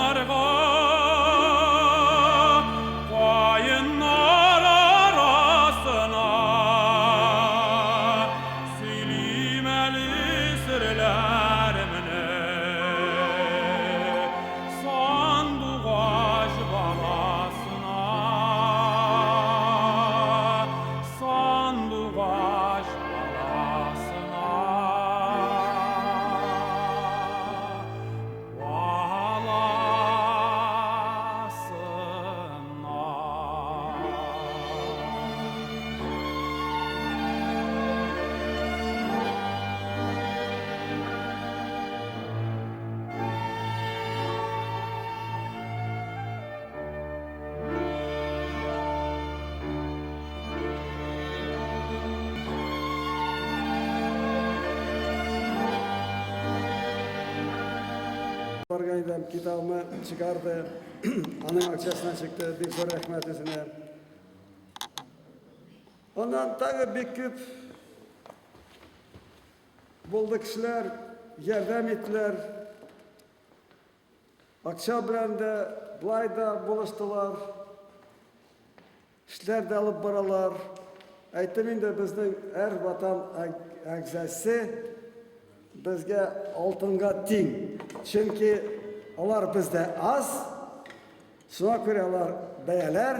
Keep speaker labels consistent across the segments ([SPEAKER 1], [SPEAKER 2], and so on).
[SPEAKER 1] Каеннарга, каеннар арасына сөйлим әле серләремне. Сандугач баласына, сандугач баласына. Баласына.
[SPEAKER 2] Барган идем, китабымны чыгарды. Аның акчасына чыкты. Бик зур рәхмәт үзенә. Аннан тагы бик күп булды кешеләр, ярдәм иттеләр. Акча белән дә, былай да булыштылар. Эшләр дә алып баралар. Әйттем инде, безнең һәр ватан әгъзасы безгә алтынга тиң. Чөнки алар бездә аз, шуңа күрә алар бәяләр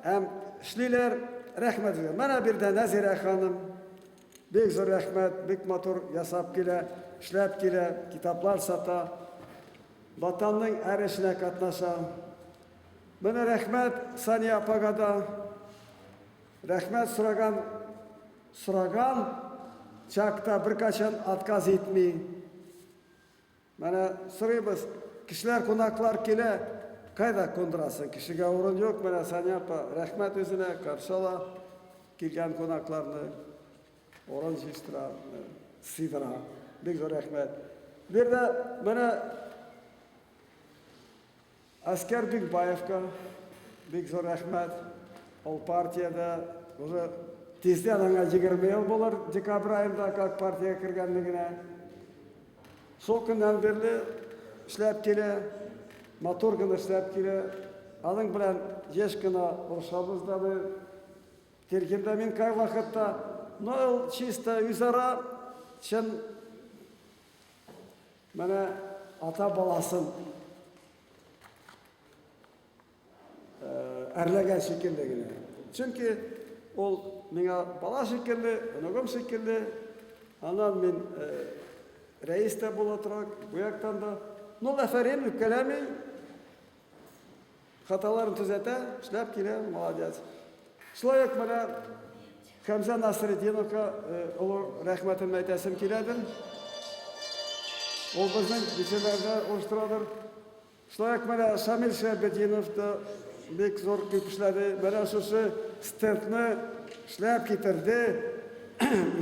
[SPEAKER 2] һәм эшлиләр. Рәхмәт сезгә. Менә биредә Нәзирә ханым. Бик зур рәхмәт, бик матур ясап килә, эшләп килә, китаплар сата. Ватанның һәр эшенә катнаша. Менә рәхмәт Сания апага да. Рәхмәт сораган сораган чакта беркайчан отказ итми. Менә сорыйбыз, кешеләр, кунаклар килә, кайда кундырасың? Кешегә урын юк. Менә Сания апа рәхмәт үзенә, каршы ала килгән кунакларны. Урын җыештыра, сыйдыра. Бик зур рәхмәт. Бер дә менә Әскәр Бикбаевка бик зур рәхмәт. Ул партиядә уже тиздән аңа 20 ел булыр, декабрь аенда, как партиягә кергәнлегенә. Шул көннән бирле эшләп килә, матур гына эшләп килә. Аның белән еш кына орышабыз да без. Тиргим дә мин кайвакытта. Но ул чисто үзара чын Менә ата баласын әрләгән шикелле генә. Чөнки ул миңа бала шикелле, оныгым шикелле. Аннан мин рәис тә була тора, бу яктан да. Ну, афәрин, үпкәләми. Хаталарын төзәтә, эшләп килә, молодец. Шулай ук менә Хәмзә Насретдиновка олы рәхмәтемне әйтәсем киләдер. Ул безнең кичәләрдә оештырадыр. Шулай ук менә Шамил Шәбетдинов та бик зур күп эшләде. Менә шушы стендны эшләп китерде.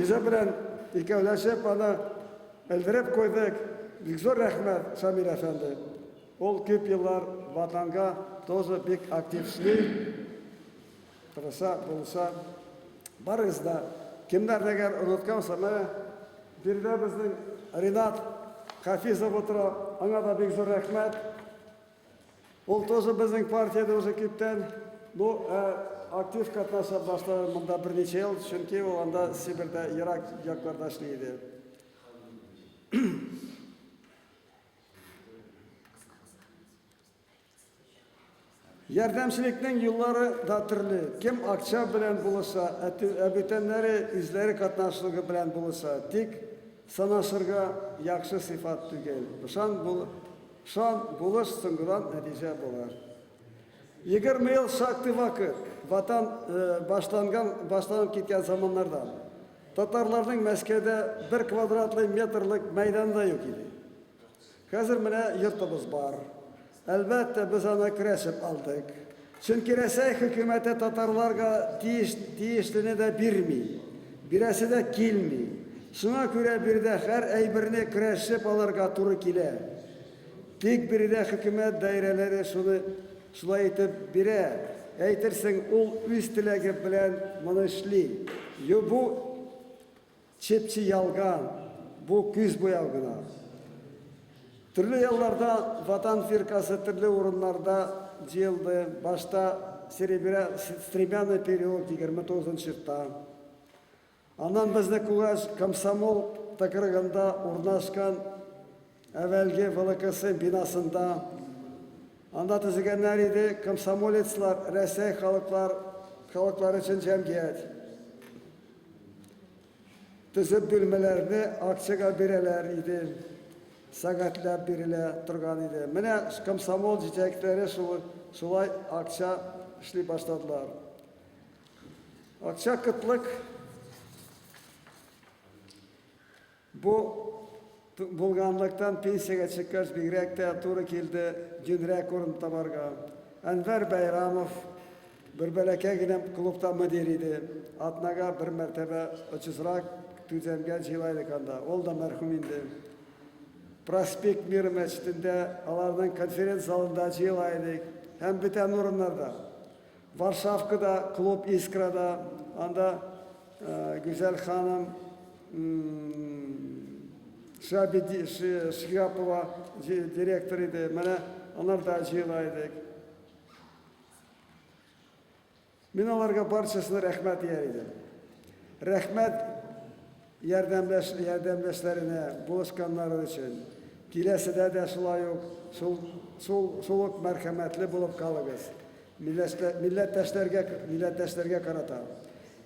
[SPEAKER 2] Үзе белән икәүләшеп аны элдереп куйдык. Бик зур рәхмәт, Шамил әфәнде. Ул күп еллар Ватанга тоже бик актив эшли, тырыша, булыша. Барыгыз да, кемнәр әгәр оныткан булса, менә биредә безнең Ринат Хафизов утыра, аңа да бик зур рәхмәт. Ул тоже безнең партиядә уже күптән, ну, ә актив катнаша башлады монда берничә ел, чөнки ул анда Себердә ерак якларда эшли иде. Ярдәмчелекнең юллары да төрле. Кем акча белән булыша, ә бүтәннәре үзләре катнашлыгы белән булыша. Тик санашырга яхшы сыйфат түгел. Ышан, бул, ышан, булыш, соңгыдан нәтиҗә булыр. 20 ел шактый вакыт. Ватан э, башланган, башланып киткән заманнардан. Татарларның Мәскәүдә бер квадратлы метрлык мәйданы да юк иде. Хәзер менә йортыбыз бар. Әлбәттә, без аны көрәшеп алдык. Чөнки Рәсәй хөкүмәте татарларга тиеш, тиешлене дә бирми. Бирәсе дә килми. Шуңа күрә биредә һәр әйберне көрәшеп алырга туры килә. Тик биредә хөкүмәт даирәләре шуны шулай итеп бирә, әйтерсең, ул үз теләге белән моны эшли. Ю бу чеп-чи ялган, бу күз буяу гына. Төрле елларда Ватан фиркасы төрле урыннарда җыелды. Башта Серебря, Стремянный переулок 29 нчы йортта. Аннан безне күгәч Комсомол тыкрыгында урнашкан әвәлге ВЛКС бинасында. Анда төзегәннәр иде комсомолецлар, Рәсәй халыклар, халыклар өчен җәмгыять. Төзеп бүлмәләрне акчага бирәләр иде. Сәгатьләп бирелә торган иде. Менә комсомол җитәкчеләре шулай акча эшли башладылар. Акча кытлык. Бу булганлыктан пенсиягә чыккач бигрәк тә туры килде юньрәк урын табарга. Әнвәр Бәйрамов бер бәләкәй генә клубта мөдир иде. Атнага бер мәртәбә очызрак түзәмгә җыела идек анда. Ул да мәрхүм инде. Проспект Мира мәчетендә аларның конференц-залында җыела идек һәм бүтән урыннарда. Варшавкада, клуб Искрада, анда Гүзәл ханым Шигапова директор иде. Менә алар да җыела идек. Мин аларга барчасына рәхмәт дияр идем. Рәхмәт ярдәмләш, ярдәмләшләренә, булышканнары өчен. Киләседә дә шулай ук, шул, шул, шул ук мәрхәмәтле булып калыгыз. Милләттәшләргә, милләттәшләргә карата.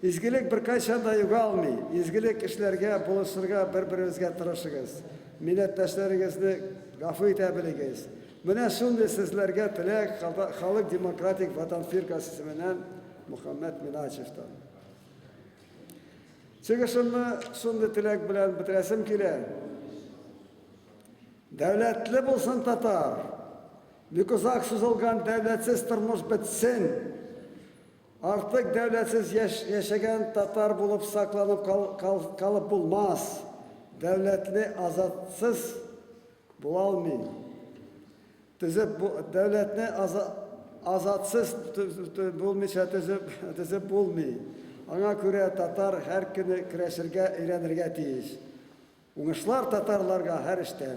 [SPEAKER 2] Изгелек беркайчан да югалмый. Изгелек эшләргә, булышырга бер-берегезгә тырышыгыз. Милләттәшләрегезне гафу итә белегез. Менә шундый сезләргә теләк Халык демократик Ватан фиркасы исеменнән Мөхәммәт Миначевтан. Чыгышымны шундый теләк белән бетерәсем килә. Дәүләтле булсын татар! Бик озак сузылган дәүләтсез тормыш бетсен! Артык дәүләтсез яш, яшәгән татар булып сакланып кал, кал, калып булмас. Дәүләтле азатсыз була алмый. Төзеп, дәүләтне азатсыз булмыйча төзеп, төзеп булмый. Аңа күрә татар һәр көне көрәшергә өйрәнергә тиеш. Уңышлар татарларга һәр эштә!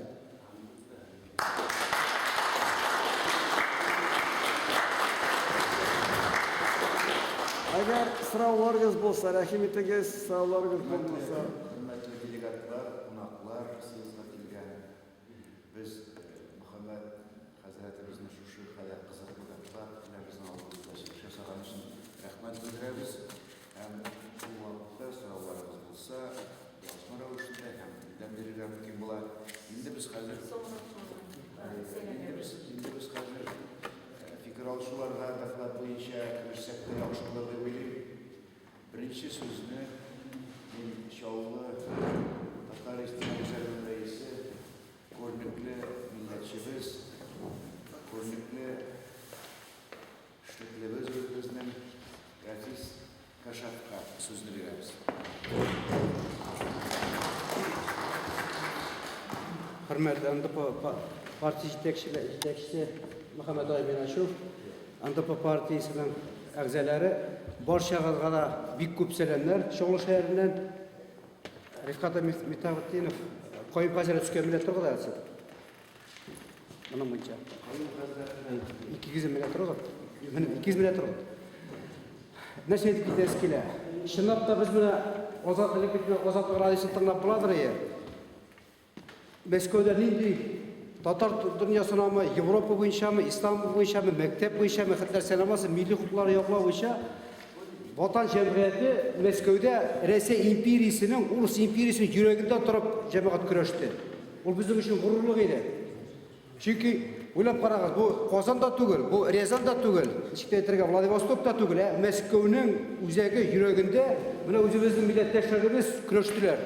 [SPEAKER 2] Әгәр сорауларыгыз булса, рәхим итегез, сорауларыгыз булмаса.
[SPEAKER 3] Хөрмәтле делегатлар, кунаклар, съездга килгән без Мөхәммәт хәзрәтебезне шушы кадәр кызыклы доклад белән безнең алдыбызда чыгыш ясаган өчен рәхмәт белдерәбез. Һәм шул вакытта сорауларыгыз булса, язма рәвешендә һәм телдән бирергә мөмкин була. Инде без хәзер инде без инде без хәзер фикер алышуларга доклад буенча керешсәк тә яхшы булыр дип уйлыйм. Беренче сүзне мин Чаллы татар иҗтимагый үзәгенең рәисе, күренекле милләтчебез, күренекле Эшлеклебез үзебезнең Рәфис Кашафка сүзне бирәбез.
[SPEAKER 4] Хөрмәтле НДП партия җитәкчесе Мөхәммәт ай Миначев, НДП партиясенең әгъзалары, барчагызга да бик күп сәламнәр Чаллы шәһәреннән. Рифкат Митабетдинов, Каюм хәзрәт төшкән менә торгыз әле. Моның буенча. 200 менә торгыз. Менә 200 менә торгыз. Нәрсә әйтеп китәсе килә? Чынлап та без менә Азат элек бит Азатлык радиосын тыңлап буладыр ие. Мәскәүдә нинди татар дөньясынамы, Европа буенчамы, ислам буенчамы, мәктәп буенчамы, хәтта сәламасы милли хокуклары яклау буенча Ватан җәмгыяте Мәскәүдә Рәсәй империясенең, урыс империясенең йөрәгендә торып җәмәгать көрәште. Ул безнең өчен горурлык иде. Чөнки, уйлап карагыз, бу Казан да түгел, бу Рязан да түгел, ничек тә әйтергә, Владивосток та түгел, ә Мәскәүнең үзәге, йөрәгендә менә үзебезнең милләттәшләребез көрәштеләр.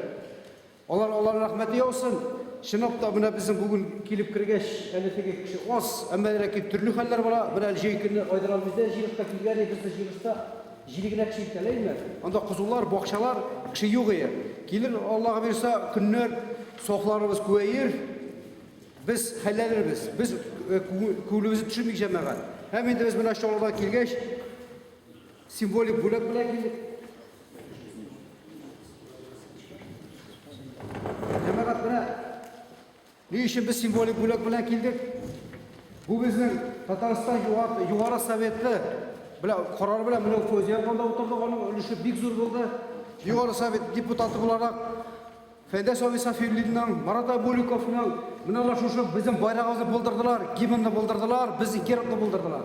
[SPEAKER 4] Алар, Алланың рәхмәте яусын. Чынлап та, менә безнең бүген килеп кергәч, әле теге кеше аз, әмма ләкин төрле хәлләр була. Менә әле җәй көне Айдар абый бездә җыелышка килгән иде, безнең җыелышта җиде генә кеше җитә, әйеме? Анда кызулар, бакчалар, кеше юк ие. Килер, Аллага боерса, көннәр, сафларыбыз күбәер, без хәлләнербез. Без күңелебезне төшермик, җәмәгать. Һәм инде без менә Чаллыдан килгәч, символик бүләк белән килдек. Җәмәгать, менә Ни өчен без символик бүләк белән килдек? Бу безнең Татарстан Югары Советы белән карар белән менә Фәүзия апа да утырдык, аның өлеше бик зур булды. Югары Совет депутаты буларак Фәндәс абый Сафиуллинның, Марат Абуликовның менә алар шушы безнең байрагыбызны булдырдылар, гимнны булдырдылар, безнең гербны булдырдылар.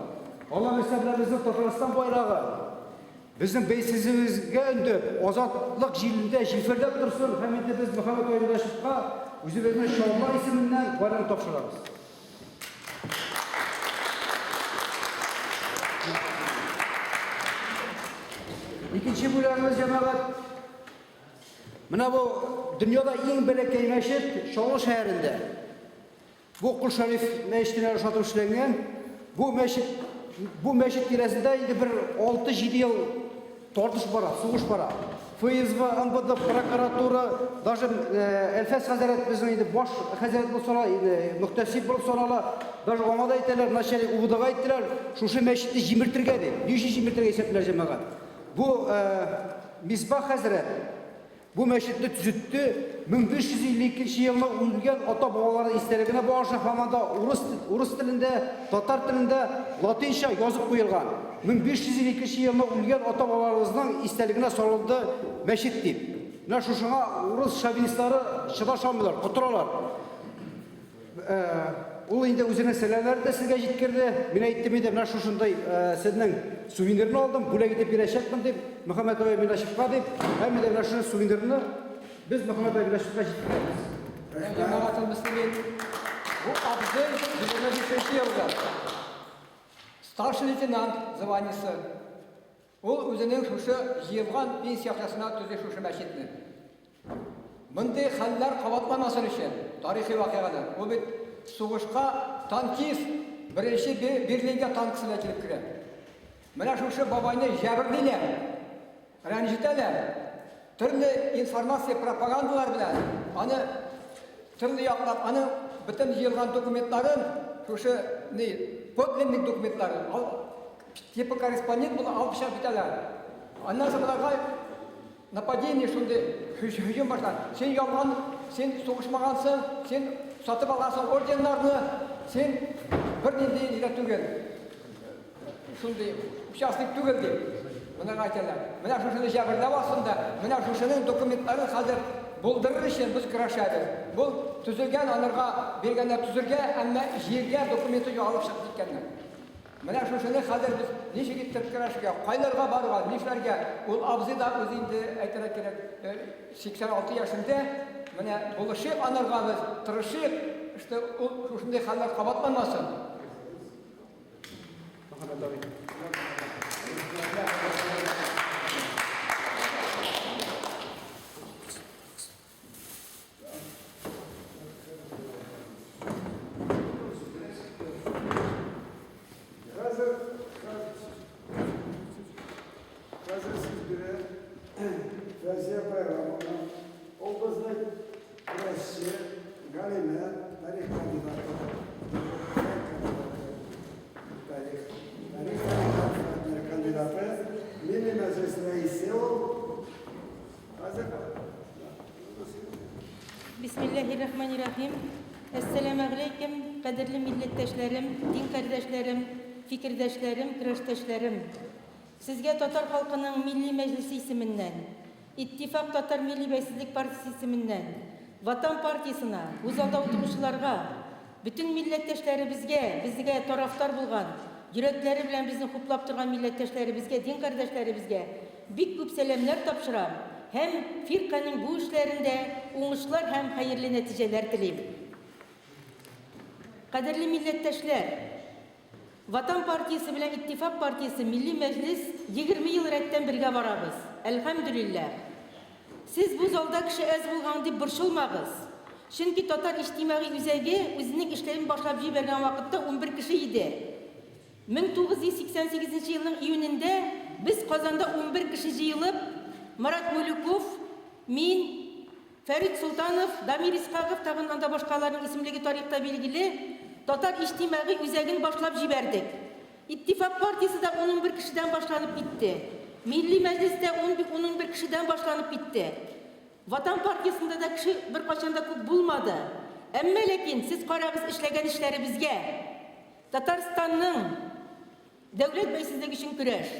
[SPEAKER 4] Алла бирсә, менә безнең Татарстан байрагы безнең бәйсезлегебезгә өндәп, азатлык җилендә җилфердәп торсын һәм инде без Мөхәммәт Айбуллашевка үзебезнең Чаллы исеменнән байракны тапшырабыз. Икенче бүләгебез, җәмәгать, Менә бу дөньяда иң бәләкәй мәчет Чаллы шәһәрендә. Бу Кол Шәриф мәчетенә ошатып эшләнгән. Бу мәчет бу мәчет тирәсендә инде бер 6-7 ел тартыш бара, сугыш бара. ФСБ, МВД, прокуратура, даже э, Әлфәс хәзрәт безнең инде баш хәзрәт булып санала, инде мөхтәсиб булып санала. Даже аңа да әйтәләр, начальник УВДга әйттеләр, шушы мәчетне җимертергә дип. Ни өчен җимертергә исәплиләр, җәмәгать? Бу э, Мисбах хәзрәт бу мәчетне төзетте, 1552 елны үлгән ата-бабалары истәлегенә багышлап һаман да урыс, урыс телендә, татар телендә латинча язып куелган. 1552 елны үлгән ата-бабаларыбызның истәлегенә салынды мәчет дип. Менә шушыңа урыс шовинистлары чыдаша алмыйлар, котыралар. Ул инде үзенең сәламнәрен дә сезгә җиткерде. Мин әйттем инде, менә шушындый сезнең сувенирны алдым, бүләк итеп бирәчәкмен дип, Мөхәммәт абый Миначевка дип. Һәм инде менә шушы сувенирны без Мөхәммәт абый Миначевка җиткерәбез.
[SPEAKER 5] Җәмәгател мөслимин, бу абзый 25 елда старший лейтенант званиесе. Ул үзенең шушы җыелган пенсия акчасына төзи шушы мәчетне. Мондый хәлләр кабатланмасын өчен, тарихи вакыйганы, ул бит сугышка танкист, беренче Берлинга танкысы белән килеп керә. Менә шушы бабайны җәберлиләр, рәнҗетәләр, төрле информация пропагандалар белән аны төрле яклап, аның бөтен җыелган документларын, шушы ни, подлинник документларын Типа корреспондент була алып чыгып китәләр. Аннан соң боларга нападение шундый һөҗүм башлана. Син ялган, син сугышмагансың, син сатып алгансың орденнарны, син бернинди нидә түгел. Шундый участник түгел дип. Моны әйтәләр. Менә шушыны җәберләү астында, менә шушының документларын хәзер булдырыр өчен без көрәшәбез. Бу төзелгән, анарга биргәннәр төзергә, әмма җиргә документы юк алып чыгып киткәннәр. Менә шушыны хәзер без ничек итеп көрәшергә, кайларга барырга, нишләргә? Ул абзый да үзе инде, әйтергә кирәк, 86 яшендә. Менә булышыйк анарга без, тырышыйк, что ул шушындый хәлләр кабатланмасын.
[SPEAKER 2] Хәзер, хәзер сүз бирә Фәүзия Байрамовна. Ул безнең көрәшче, галимә, тарих кандидаты, фән кандидаты, тарих, тарих фәннәре кандидаты, Милли мәҗлес рәисе ул. Хәзер
[SPEAKER 6] Бисмиллаһир-рахманир-рахим. Әссәламәгъләйкем, кадерле милләттәшләрем, дин кардәшләрем, фикердәшләрем, көрәштәшләрем. Сезгә татар халкының Милли Мәҗлесе исеменнән, Иттифак татар милли бәйсезлек партиясе исеменнән, Ватан партиясенә, бу залда утыручыларга, бөтен милләттәшләребезгә, безгә тарафдар булган, йөрәкләре белән безне хуплап торган милләттәшләребезгә, дин кардәшләребезгә бик күп сәламнәр тапшырам һәм фирканең бу эшләрендә уңышлар һәм хәерле нәтиҗәләр телим. Кадерле милләттәшләр! Ватан партиясе белән Иттифак партиясе Милли Мәҗлес 20 ел рәттән бергә барабыз. Әлхәмдүлилләһ. Сез бу залда кеше әз булган дип борчылмагыз. Чөнки Татар иҗтимагый үзәге үзенең эшләвен башлап җибәргән вакытта 11 кеше иде. 1988 нче елның июнендә без Казанда 11 кеше җыелып, Марат Мулюков, мин, Фәрит Солтанов, Дамир Исхаков, тагын анда башкаларның исемлеге тарихта билгеле, Татар иҗтимагый үзәген башлап җибәрдек. Иттифак партиясе дә ун-унбер кешедән башланып китте. Милли Мәҗлес тә ун-унбер кешедән башланып китте. Ватан партиясендә дә кеше беркайчан да күп булмады. Әмма ләкин сез карагыз эшләгән эшләребезгә. Татарстанның дәүләт бәйсезлеге өчен көрәш,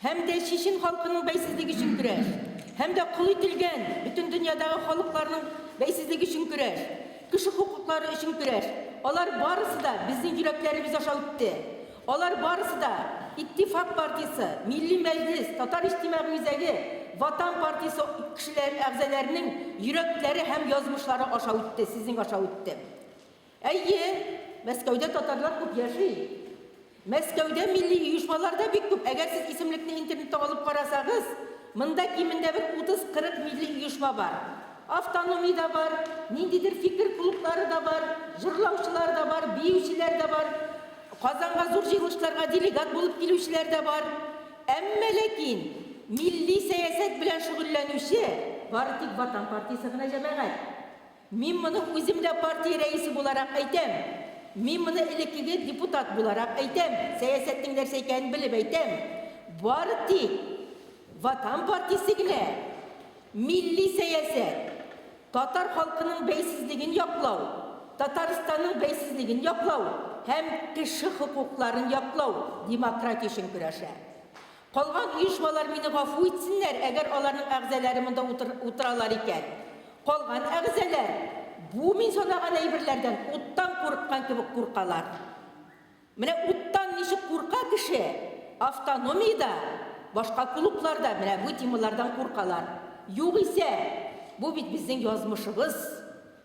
[SPEAKER 6] һәм дә чечен халкының бәйсезлеге өчен көрәш, һәм дә кол ителгән бөтен дөньядагы халыкларның бәйсезлеге өчен көрәш, кеше хокуклары өчен көрәш, алар барысы да безнең йөрәкләребез аша үтте. Алар барысы да Иттифак партиясе, Милли Мәҗлес, Татар иҗтимагый үзәге, Ватан партиясе кешеләр әгъзаләренең йөрәкләре һәм язмышлары аша үтте, сезнең аша үтте. Әйе, Мәскәүдә татарлар күп яши. Мәскәүдә милли оешмалар да бик күп. Әгәр сез исемлекне интернетта алып карасагыз, монда кимендә бер 30-40 милли оешма бар. Автономия дә бар, ниндидер фикер клублары да бар, җырлаучылар да бар, биючеләр дә бар, Казанга зур җыелышларга делегат булып килүчеләр дә бар. Әмма ләкин милли сәясәт белән шөгыльләнүче бары тик Ватан партиясе генә, җәмәгать. Мин моны үзем дә партия рәисе буларак әйтәм. Мин моны элеккеге депутат буларак әйтәм, сәясәтнең нәрсә икәнен белеп әйтәм. Бары тик Ватан партиясе генә милли сәясәт, татар халкының бәйсезлеген яклау, Татарстанның бәйсезлеген яклау һәм кеше хокукларын яклау, демократия өчен көрәшә. Калган оешмалар мине гафу итсеннәр, әгәр аларның әгъзаләре монда утыралар икән. Калган әгъзаләр бу мин санаган әйберләрдән уттан курыккан кебек куркалар. Менә уттан ничек курка кеше, автономиядә, башка клубларда менә бу темалардан куркалар. Югыйсә, бу бит безнең язмышыбыз.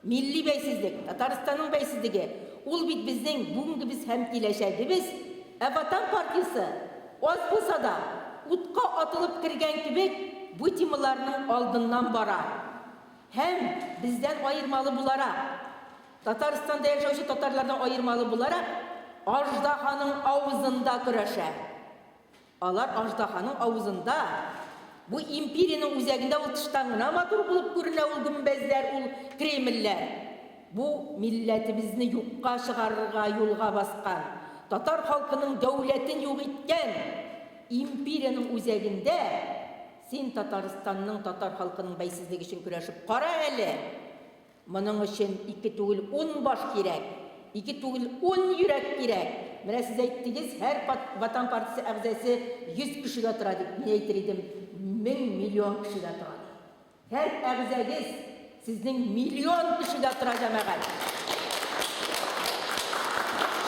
[SPEAKER 6] Милли бәйсезлек, Татарстанның бәйсезлеге, ул бит безнең бүгенгебез һәм киләчәгебез. Ә Ватан партиясе, аз булса да, утка атылып кергән кебек, бу темаларның алдыннан бара. Һәм, бездән аермалы буларак, Татарстанда яшәүче татарлардан аермалы буларак, аждаһаның авызында көрәшә. Алар аждаһаның авызында. Бу империянең үзәгендә ул тыштан гына матур булып күренә ул гөмбәзләр, ул Кремльләр. Бу милләтебезне юкка чыгарырга юлга баскан, татар халкының дәүләтен юк иткән империянең үзәгендә син Татарстанның, татар халкының бәйсезлеге өчен көрәшеп кара әле! Моның өчен ике түгел, ун баш кирәк, ике түгел, ун йөрәк кирәк. Менә сез әйттегез, һәр Ватан партиясе әгъзасы 100 кешегә тора дип, мин әйтер идем, мең, миллион кешегә тора дип. Һәр әгъзагез сезнең миллион кешегә тора, җәмәгать.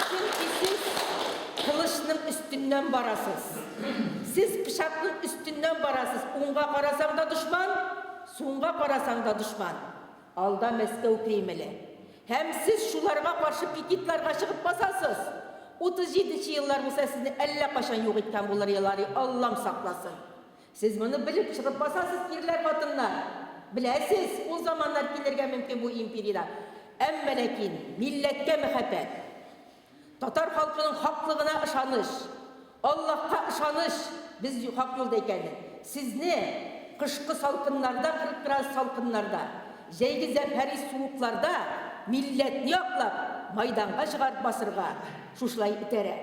[SPEAKER 6] Чөнки сез кылычның өстеннән барасыз. Сез пычакның өстеннән барасыз. Уңга карасаң да дошман, Сумга карасаң да дошман. Алда Мәскәү Кремеле. Һәм сез шуларга каршы пикетларга чыгып басасыз. 37 нче еллар булса сезне әллә кайчан юк иткән булыр елар, Аллам сакласын. Сез моны белеп чыгып басасыз, ирләр, хатыннар. Беләсез, ул заманнар килергә мөмкин бу империядә. Әмма ләкин милләткә мәхәббәт, Татар халкының хаклыгына ышаныч, Аллаһка ышаныч, без хак юлда икәнен, сезне кышкы салкыннарда, 40 градус салкыннарда, җәйге зәмһәрир суыкларда милләтне яклап, майданга чыгарып басырга шушылай этәрә.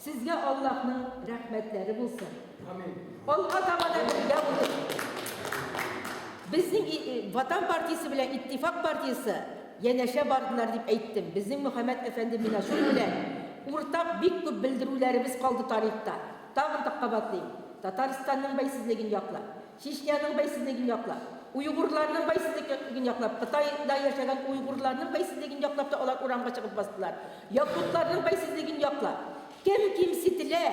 [SPEAKER 6] Сезгә Аллаһның рәхмәтләре булсын. Амин. Алга таба да бергә булыйк. Безнең Ватан партиясе белән Иттифак партиясе Янәшә бардылар дип әйттем. Безнең Мөхәммәт әфәнде Минашев белән уртак бик күп белдерүләребез калды тарихта. Тагын та кабатлыйм, Татарстанның бәйсезлеген яклап, Чечняның бәйсезлеген яклап, уйгурларның бәйсезлеген яклап, Кытайда яшәгән уйгурларның бәйсезлеген яклап та алар урамга чыгып бастылар. Якутларның бәйсезлеген яклап. Кем кимсетелә,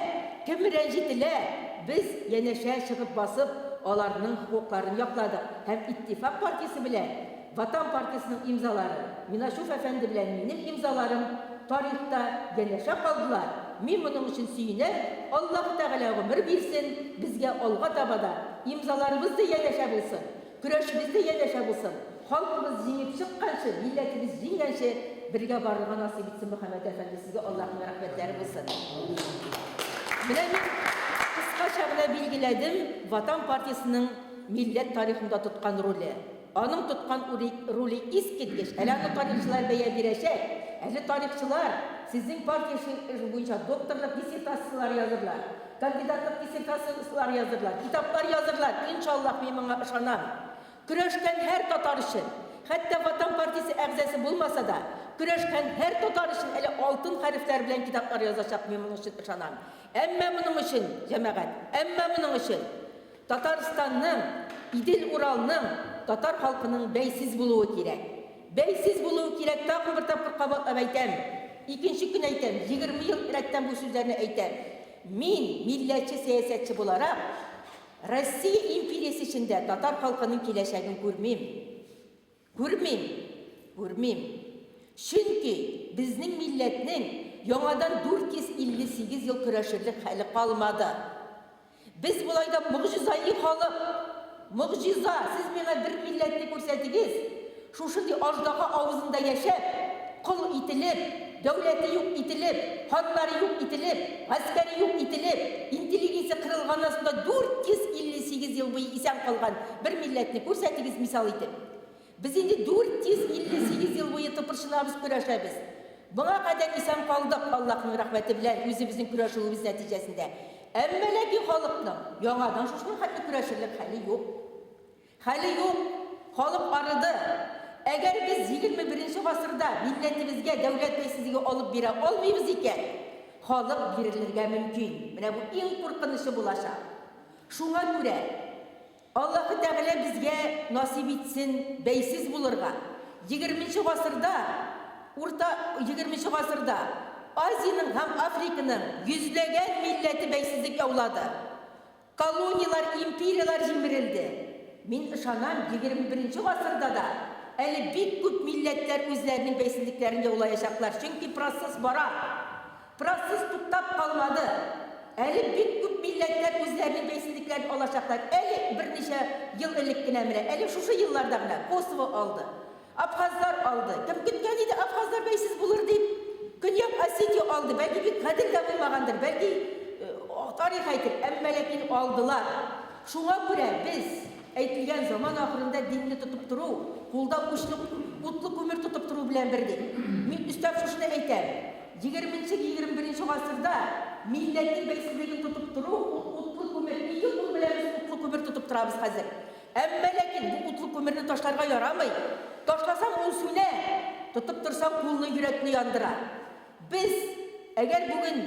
[SPEAKER 6] кем рәнҗетелә, без янәшә чыгып басып, аларның хокукларын якладык һәм Иттифак партиясе белән Ватан партиясенең имзалары, Миначев әфәнде белән минем имзаларым тарихта янәшә калдылар. Мин моның өчен сөенәм, Аллаһы Тәгалә гомер бирсен, безгә алга таба да имзаларыбыз да янәшә булсын, көрәшебез дә янәшә булсын, халкыбыз җиңеп чыкканчы, милләтебез җиңгәнче бергә барырга насыйп итсен, Мөхәммәт әфәнде, сезгә Аллаһның рәхмәтләре булсын. Менә мин кыскача гына билгеләдем Ватан партиясенең милләт тарихында тоткан роле. Аның тоткан роле искиткеч, әле аны тарихчылар бәя бирәчәк, әле тарихчылар сезнең партия эше буенча докторлык диссертацияләре язырлар, кандидатлык диссертацияләре язырлар, китаплар язырлар, иншаллаһ, мин моңа ышанам. Көрәшкән һәр татар өчен. Хәтта Ватан партиясе әгъзасы булмаса да, көрәшкән һәр татар өчен әле алтын хәрефләр белән китаплар язачак, мин моның өчен ышанам. Әмма моның өчен, җәмәгать, әмма моның өчен Татарстанның, Идел-Уралның, татар халкының бәйсез булуы кирәк. Бәйсез булуы кирәк, тагын бер тапкыр кабатлап әйтәм, икенче көн әйтәм, 20 ел рәттән бу сүзләрне әйтәм. Мин, милләтче сәясәтче буларак, Россия империясе эчендә татар халкының киләчәген күрмим. Күрмим. Күрмим. Чөнки безнең милләтнең яңадан 458 ел көрәшерлек хәле калмады. Без болай да могҗизаи халык. Могҗиза! Сез миңа бер милләтне күрсәтегез, шушындый аждаһа авызында яшәп, кол ителеп, дәүләте юк ителеп, ханнары юк ителеп, гаскәре юк ителеп, интеллигенция кырылганнан соң да 458 ел буе исән калган бер милләтне күрсәтегез мисал итеп. Без инде 458 ел буе тыпырчынабыз, көрәшәбез. Моңа кадәр исән калдык, Аллаһның рәхмәте белән, үзебезнең көрәшүебез нәтиҗәсендә. Әмма ләкин халыкның яңадан шушының хәтле көрәшерлек хәле юк. Хәле юк, халык арыды. Әгәр без 21 нче гасырда милләтебезгә дәүләт бәйсезлеге алып бирә алмыйбыз икән, халык бирелергә мөмкин. Менә бу иң куркынычы булачак. Шуңа күрә Аллаһы Тәгалә безгә насыйп итсен бәйсез булырга. Егерменче гасырда, урта егерменче гасырда Азиянең һәм Африканың йөзләгән милләте бәйсезлек яулады. Колонияләр, империяләр җимерелде. Мин ышанам, 21 нче гасырда да әле бик күп милләтләр үзләренең бәйсезлекләрен яулаячаклар, чөнки процесс бара. Процесс туктап калмады. Әле бик күп милләтләр үзләренең бәйсезлекләрен алачаклар. Әле берничә ел элек кенә менә, әле шушы елларда гына Косово алды. Абхазлар алды. Кем көткән иде абхазлар бәйсез булыр дип? Көньяк Осетия алды. Бәлки бик гадел дә булмагандыр, бәлки тарих әйтер, әмма ләкин алдылар. Шуңа күрә без әйтелгән заман ахырында динне тотып тору, кулда учлы утлы күмер тотып тору белән бер дип. Мин өстәп шушыны әйтәм. Егерменче, 21 гасырда милләтнең бәйсезлеген тотып тору, ул утлы күмер. Ике кул белән без утлы күмер тотып торабыз хәзер. Әмма ләкин бу утлы күмерне ташларга ярамый. Ташласаң, ул сүнә. Тотып торсаң, кулны, йөрәкне яндыра. Без, әгәр бүген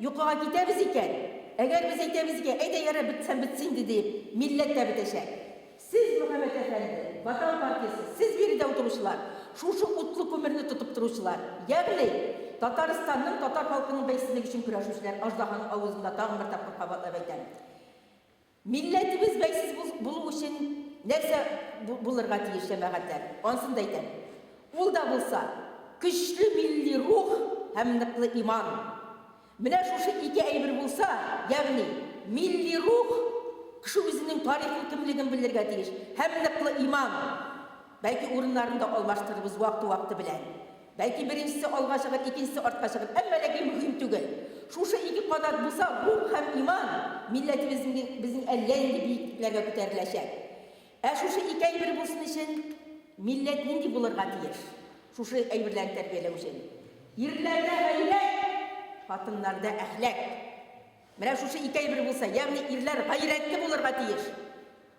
[SPEAKER 6] йокыга китәбез икән, әгәр без әйтәбез икән, әйдә, ярар, бетсәм бетсен инде диеп, милләт тә бетәчәк. Сез, Мөхәммәт әфәнде, Ватан партиясе, сез биредә утыручылар, шушы утлы күмерне тотып торучылар, ягъни Татарстанның, татар халкының бәйсезлеге өчен көрәшүчеләр, аждаһаның авызында тагын бер тапкыр кабатлап әйтәм. Милләтебез бәйсез булу өчен нәрсә булырга тиеш, җәмәгатьләр? Ансын да әйтәм. Ул да булса, көчле милли рух һәм ныклы иман. Менә шушы ике әйбер булса, ягъни милли рух, кеше үзенең тарихи кемлеген белергә тиеш, һәм ныклы иман. Бәлки урыннарын да алмаштырырбыз вакты-вакты белән. Бәлки беренчесе алга чыгыр, икенчесе артка чыгыр, әмма ләкин мөһим түгел. Шушы ике канат булса, рух һәм иман, милләтебез безнең әллә нинди биеклекләргә күтәреләчәк. Ә шушы ике әйбер булсын өчен, милләт нинди булырга тиеш? Шушы әйберләрне тәрбияләү өчен. Ирләрдә гайрәт, хатыннарда әхлак. Менә шушы ике әйбер булса, ягъни ирләр гайрәтле булырга тиеш.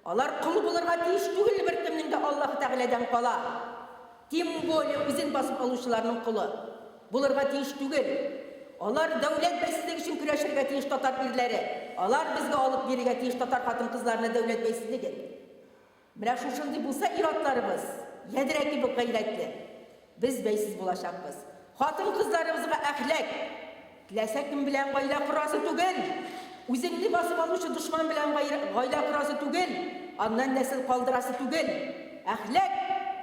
[SPEAKER 6] Алар кол булырга тиеш түгел беркемнең дә Аллаһы Тәгаләдән кала. Тем более үзен басып алучыларның колы булырга тиеш түгел. Алар дәүләт бәйсезлеге өчен көрәшергә тиеш татар ирләре. Алар безгә алып бирергә тиеш татар хатын-кызларына дәүләт бәйсезлеген. Менә шушындый булса ир-атларыбыз, ядрә кебек гайрәтле, без бәйсез булачакбыз. Хатын-кызларыбызга әхлак, теләсә кем белән гаилә корасы түгел, үзеңне басып алучы дошман белән гаилә корасы түгел, аннан нәсел калдырасы түгел. Әхлак,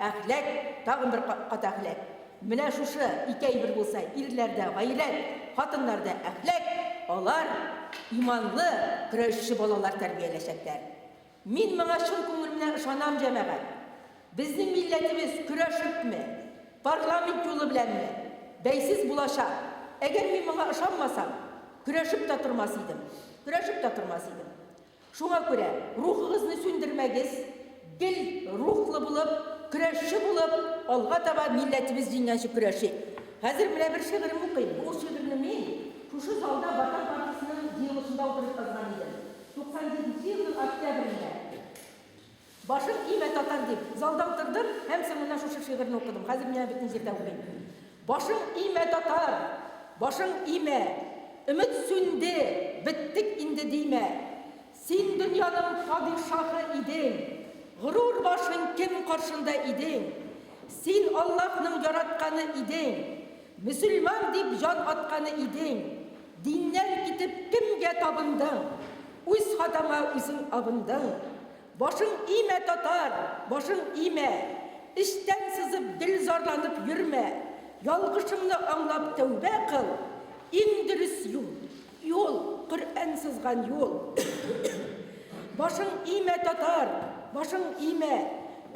[SPEAKER 6] әхлак, тагын бер кат әхлак. Менә шушы ике әйбер булса, ирләрдә гайрәт, хатыннарда әхлак, алар иманлы, көрәшче балалар тәрбияләчәкләр. Мин моңа чын күңелемнән ышанам, җәмәгать. Безнең милләтебез көрәшепме, парламент юлы беләнме, бәйсез булачак. Әгәр мин моңа ышанмасам, көрәшеп тә тормас идем. Көрәшеп тә тормас идем. Шуңа күрә рухыгызны сүндермәгез, гел рухлы булып, көрәшче булып, алга таба милләтебез җиңгәнче көрәшик. Хәзер менә бер шигырем укыйм. Бу шигырьне мин шушы залда Ватан партиясенең җыелышында утырып язган идем. 97 нче елның октябрендә. Башың имә, татар дип, залда утырдым һәм соңыннан шушы шигырьне укыдым. Хәзер мин аны бөтен җирдә укыйм. Башың имә, татар, башың имә, Өмет сүнде, беттек инде димә. Син дөньяның падишаһы идең, Горур башың кем каршында идең? Син Аллаһның яратканы идең, Мөселман дип җан атканы идең. Диннән китеп кемгә табындың? Үз хатаңа үзең абындың. Башың имә, татар, башың имә! Эчтән сызып гел зарланып йөрмә. Ялгышыңны аңлап тәүбә кыл. Иң дөрес юл, юл, Коръән сызган юл. Башың имә, татар, башың имә!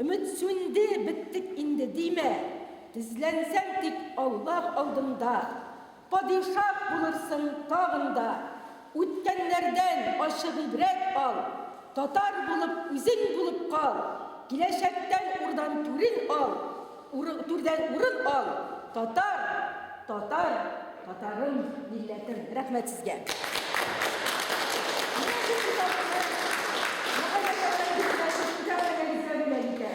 [SPEAKER 6] Өмет сүнде, беттек инде димә. Тезләнсәң тик Аллаһ алдында. Падишаһ булырсың тагын да. Үткәннәрдән ачы гыйбрәт ал. Татар булып үзең булып кал. Киләчәктән урдан түрен ал. Урын, түрдән урын ал. Татар, татар, татарым, милләтем. Рәхмәт сезгә. Менә шул китапны Мөхәммәт агай Бикмәтов китапханәбездә бүләк итә.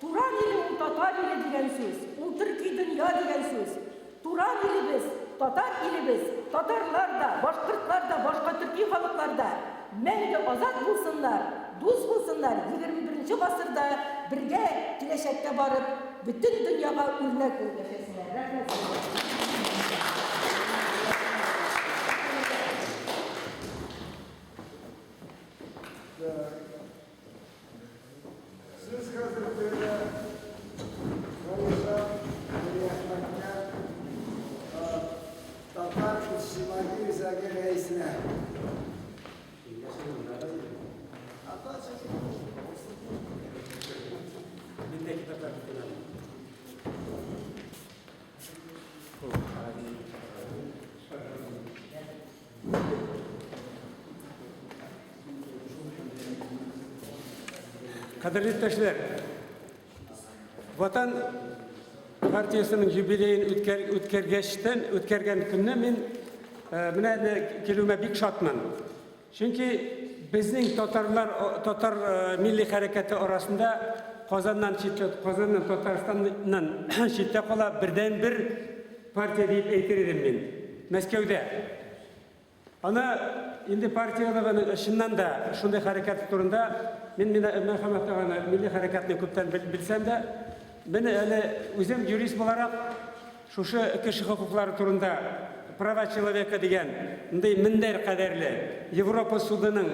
[SPEAKER 6] Туран иле ул татар иле дигән сүз, ул төрки дөнья дигән сүз. Туран илебез, татар илебез, татарлар да, башкортлар да, башка төрки халыклар да мәңге азат булсыннар, дус булсыннар, 21 нче гасырда бергә киләчәккә барып, бөтен дөньяга үрнәк булып яшәсеннәр. Рәхмәт сезгә.
[SPEAKER 2] Сүз хәзер бирелә Раиса Нуриәхмәткә, Татар иҗтимагый үзәге рәисенә.
[SPEAKER 7] Кадерле иптәшләр, Ватан партиясенең юбилеен үткәр, үткәргәчтән, үткәргән көнне мин э, менә әле килүемә бик шатмын. Чөнки безнең татарлар, татар э, милли хәрәкәте арасында Казаннан читтә, Казаннан Татарстаннан читтә кала бердәнбер партия дип әйтер идем мин. Мәскәүдә. Аны инде партиялыгының чыннан да шундый хәрәкәте турында мин Мөхәммәт аганы милли хәрәкәтне күптән белсәм дә, мин әле үзем юрист буларак шушы кеше хокуклары турында права человека дигән мондый мендәр кадәрле Европа судының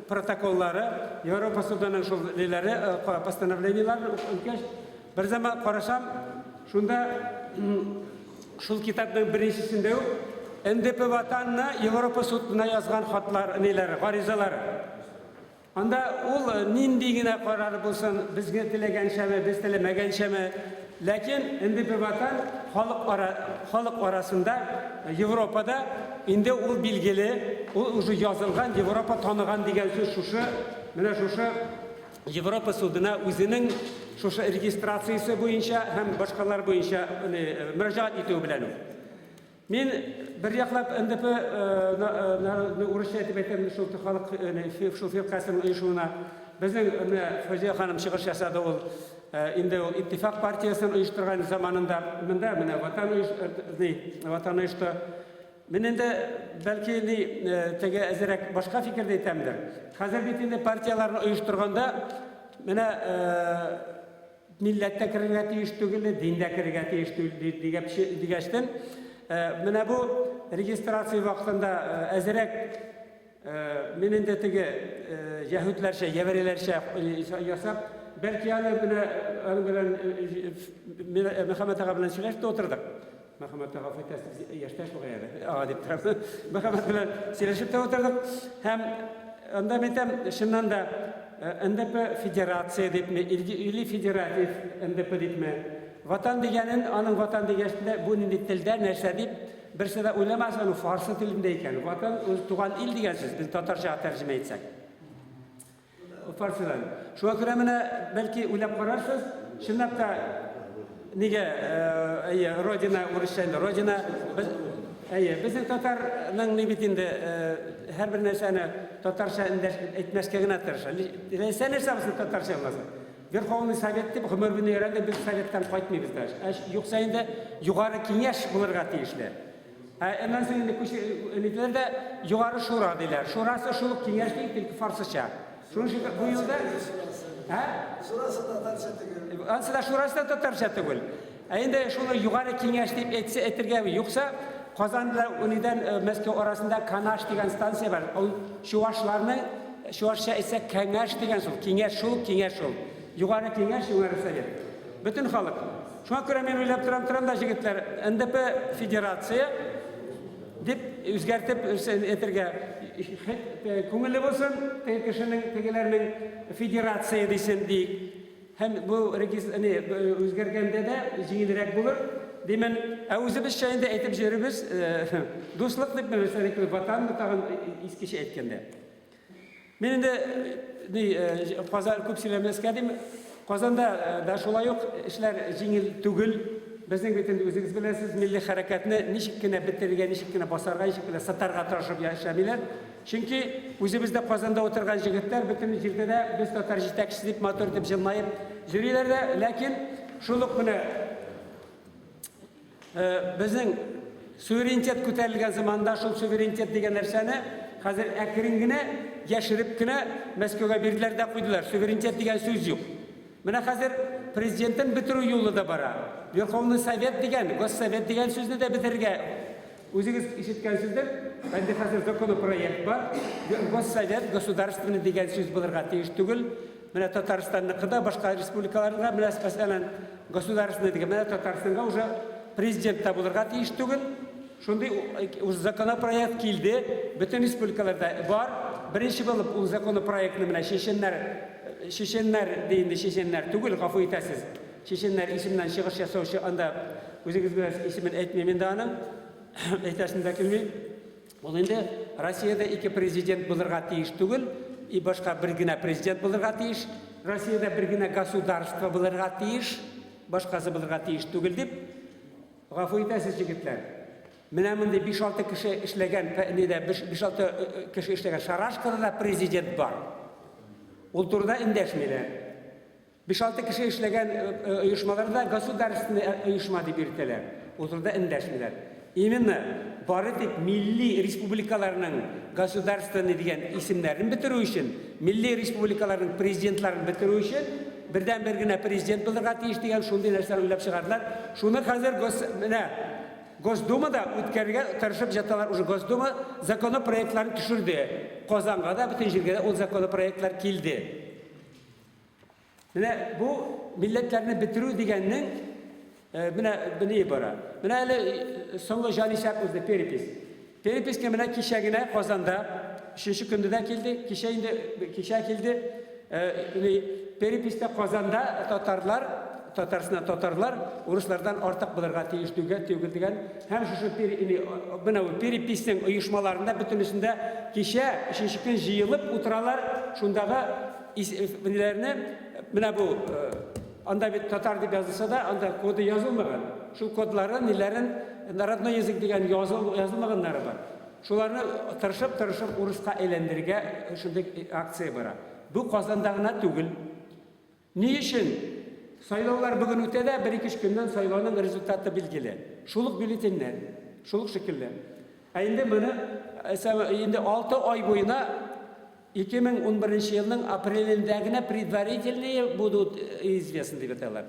[SPEAKER 7] протоколлары, Европа судының шул ниләре, э, постановлениеләрен укыгач, бер заман карасам, шунда Шул китапның беренчесендә үк НДП Ватанна Европа судына язган хатлар, ниләре, гаризалары. Анда ул э, нинди генә карар булсын, безгә теләгәнчәме, без теләмәгәнчәме, ләкин НДП Ватан халык ара, халык арасында э, Европада инде ул билгеле, ул уже язылган, Европа таныган дигән сүз шушы, менә шушы Европа судына үзенең шушы регистрациясе буенча һәм башкалар буенча мөрәҗәгать итүе белән үк. Мин бер яклап НДП урысча әйтеп әйтәм, шул халык шул фиркасының оешуына. Безнең менә Фәүзия ханым чыгыш ясады ул инде ул Иттифак партиясен оештырган заманында монда менә Ватан оеш Ватан оешты. Мин инде, бәлки, ни, теге әзерәк башка фикердә әйтәмдер. Хәзер бит инде партияләрне оештырганда, менә милләт тә керергә тиеш түгел, дин дә керергә тиеш түгел дигәчтен, менә бу регистрация вакытында әзерәк мин инде теге яһүдләрчә, еврейләрчә ясап, бәлки аны менә аның белән Мөхәммәт ага белән сөйләшеп тә утырдык. Мөхәммәт ага гафу итәсез, яшьтәш бугай әле. Ага дип торам. Мөхәммәт белән сөйләшеп тә утырдык. Һәм анда мин әйтәм, чыннан да НДП федерация дипме, или федератив НДП дипме. Ватан дигәнен, аның ватан дигәч тә бу нинди телдә, нәрсә дип, берсе дә уйламас, аның фарсы телендә икән. Ватан ул туган ил дигән сүз, без татарчага тәрҗемә итсәк. Фарсыдан. Шуңа күрә менә бәлки уйлап карарсыз, чынлап та нигә әйе, Родина урысча инде, Родина без. Әйе, безнең татарның ни бит инде һәрбер нәрсәне татарча эндәш әйтмәскә генә тырыша. Теләсә нәрсә булсын татарча булмасын. Верховный Совет дип гомер буена өйрәндек, без советтан кайтмыйбыз даже. Ә юкса инде югары киңәш булырга тиешле. Ә аннан соң инде күче ниләр дә югары шура диләр. Шурасы шул ук киңәш ди, тик фарсыча. Шуның өчен бу юлда Ә?
[SPEAKER 2] Шурасы татарча түгел.
[SPEAKER 7] Ансы да шурасы да татарча түгел. Ә инде шуны югары киңәш дип әйтсә әйтергә юкса, Казан белән Унидән э, Мәскәү арасында Канаш дигән станция бар. Ул чувашларның чувашча әйтсә кәңәш дигән сүз. Киңәш шул, киңәш шул. Югары киңәш, югары совет. Бөтен халык. Шуңа күрә мин уйлап торам, торам да, җегетләр, НДП федерация дип үзгәртеп әйтергә күңелле булсын, теге кешенең, тегеләрнең федерация дисен диик. Һәм бу не, үзгәргәндә дә җиңелрәк булыр, димен. Ә үзебезчә инде әйтеп йөрибез, дуслык дип, мәсәлән, ватанны тагын искечә әйткәндә. Мин инде ни, Казан күп сөйләмәскә дим. Казанда да шулай ук эшләр җиңел түгел. Безнең бит инде үзегез беләсез, милли хәрәкәтне ничек кенә бетерергә, ничек кенә басарга, ничек кенә сатарга тырышып яшәмиләр. Чөнки үзебездә Казанда утырган җегетләр бөтен җирдә дә без татар җитәкчесе дип матур итеп җылмаеп йөриләр дә, ләкин шул ук менә Безнең суверенитет күтәрелгән заманда шул суверенитет дигән нәрсәне хәзер әкрен генә яшереп кенә Мәскәүгә бирделәр дә куйдылар. Суверенитет дигән сүз юк. Менә хәзер президентын бетерү юлы да бара. Верховный Совет дигән, Госсовет дигән сүзне дә бетерергә үзегез ишеткәнсездер. Инде хәзер законопроект бар. Госсовет, государственный дигән сүз булырга тиеш түгел. Менә Татарстанныкы да, башка республикаларга, менә мәсәлән, государственный дигән, менә Татарстанга уже президент та булырга тиеш түгел. Шундый законопроект килде, бөтен республикаларда бар. Беренче булып ул законопроектны менә чеченнәр, чеченнәр ди инде, чеченнәр түгел, гафу итәсез. Чеченнәр исеменнән чыгыш ясаучы анда үзегез беләсез, исемен әйтмим инде аның. Әйтәсем дә килми. Ул инде Россиядә ике президент булырга тиеш түгел, и башка бер генә президент булырга тиеш, Россиядә бер генә государство булырга тиеш, башкасы булырга тиеш түгел дип, гафу итәсез, җегетләр. Менә мондый 5-6 кеше эшләгән, нидә 5-6 э, э, кеше эшләгән шарашкада да президент бар. Ул турыда эндәшмиләр. Биш-алты кеше эшләгән оешмаларда государственный оешма дип йөртәләр. Ул турыда эндәшмиләр. Именно бары тик милли республикаларның государственный дигән исемнәрен бетерү өчен, милли республикаларның президентларын бетерү өчен бердән-бер генә президент булырга тиеш дигән шундый нәрсәне уйлап чыгардылар. Шуны хәзер гос менә Госдумада үткәрергә тырышып яталар. Уже Госдума законопроектларын төшерде. Казанга да, бөтен җиргә дә ул законопроектлар килде. Менә бу милләтләрне бетерү дигәннең э, менә ни бара. Менә әле э, соңгы җанисәп узды, перепись. Переписькә менә кичә генә Казанда өченче көндә дә килде, кичә инде кичә килде. Э, переписьтә Казанда татарлар, Татарстанда татарлар урыслардан артык булырга тиеш түгел, түгел дигән һәм шушы менә бу переписьнең оешмаларында бөтенесендә кичә өченче көн җыелып утыралар, шундагы Ниләрне, менә бу, анда бит татар дип язылса да, анда коды язылмаган. Шул кодлары, ниләрен, родной язык дигән языл, язылмаганнары бар. Шуларны тырышып-тырышып урыска әйләндерергә шундый акция бара. Бу Казанда гына түгел. Ни өчен? Сайлаулар бүген үтә дә, бер-ике-өч көннән сайлауның результаты билгеле. Шул ук бюллетеньнәр, шул ук шикелле. Ә инде моны инде 6 ай буена 2011 елның апрелендә генә предварительные будут известны дип аталар.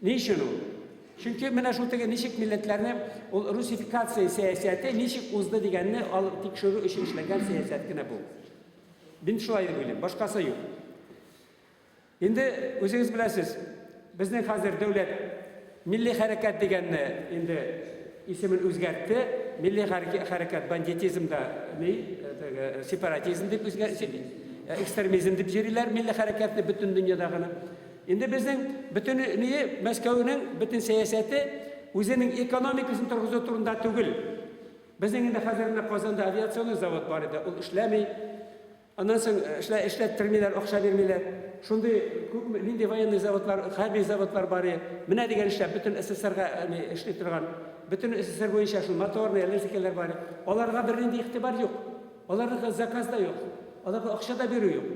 [SPEAKER 7] Ни өчен ул? Чөнки менә шул теге ничек милләтләрне ул русификация сәясәте ничек узды дигәнне алып тикшерү өчен эшләнгән сәясәт кенә бу. Мин шулай дип уйлыйм, башкасы юк. Инде үзегез беләсез, безнең хәзер дәүләт милли хәрәкәт дигәнне инде исемен үзгәртте. Милли хәрәкәт бандитизмда ни, теге сепаратизм дип үзгә экстремизм дип йөриләр милли хәрәкәтне бөтен дөньяда гына. Инде безнең бөтен ни Мәскәүнең бөтен сәясәте үзенең экономикасын торгызу турында түгел. Безнең инде хәзер менә Казанда авиационный завод бар иде, ул эшләми. Аннан соң эшлә, эшләттермиләр, акча бирмиләр. Шундый күпме, нинди военный заводлар, хәрби заводлар бар иде. Менә дигән эшләп, бөтен СССРга эшли торган, бөтен СССР буенча шул моторный, әллә бар иде. Аларга бернинди игътибар юк. Аларга заказ да юк. Аларга акча да бирү юк.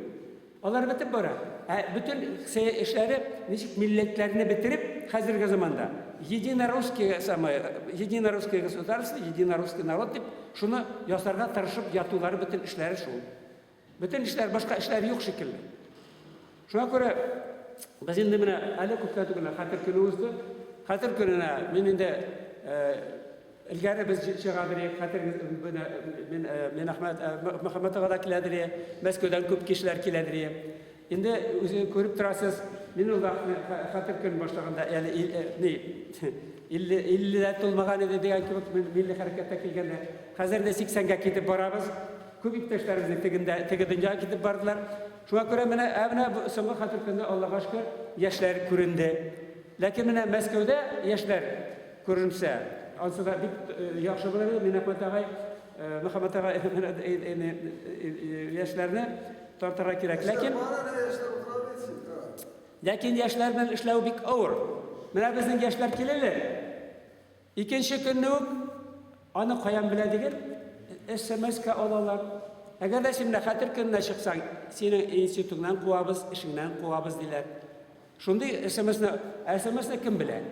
[SPEAKER 7] Алар бетеп бара. Ә бөтен эшләре ничек милләтләрне бетереп, хәзерге заманда единорусское самое, единорусское государство, единорусский народ дип, шуны ясарга тырышып ятулары бөтен эшләре шул. Бөтен эшләр, башка эшләр юк шикелле. Шуңа күрә без инде менә әле күптән түгел хәтер көне узды. Хәтер көненә мин инде элгәре без чыгадыр идек, хәтер менә мин мин Әхмәт Мөхәммәт ага да киләдер иде, Мәскәүдән күп кешеләр киләдер иде. Инде үзе күреп торасыз, мин ул вакытны хәтер көн башлаганда әле ни 50 50 дә тулмаган иде дигән кебек милли хәрәкәттә килгәндә. Хәзер инде 80гә китеп барабыз. Күп иптәшләребезнең тегендә, теге дөньяга китеп бардылар. Шуңа күрә менә, ә менә бу соңгы хәтер көндә, Аллага шөкер, яшьләр күренде. Ләкин менә Мәскәүдә яшьләр күренсә, ансы да бик яхшы булыр иде. Минәхмәт агай, Мөхәммәт агай, менә яшьләрне тартырга кирәк. Ләкин Ләкин яшьләр белән эшләү бик авыр. Менә безнең яшьләр киләләр. Икенче көнне үк аны каян белә диген, СМС-ка алалар. Әгәр дә син менә хәтер көненә чыксаң, синең институтыңнан куабыз, эшеңнән куабыз диләр. Шундый СМС-ны, СМС-ны кем белә?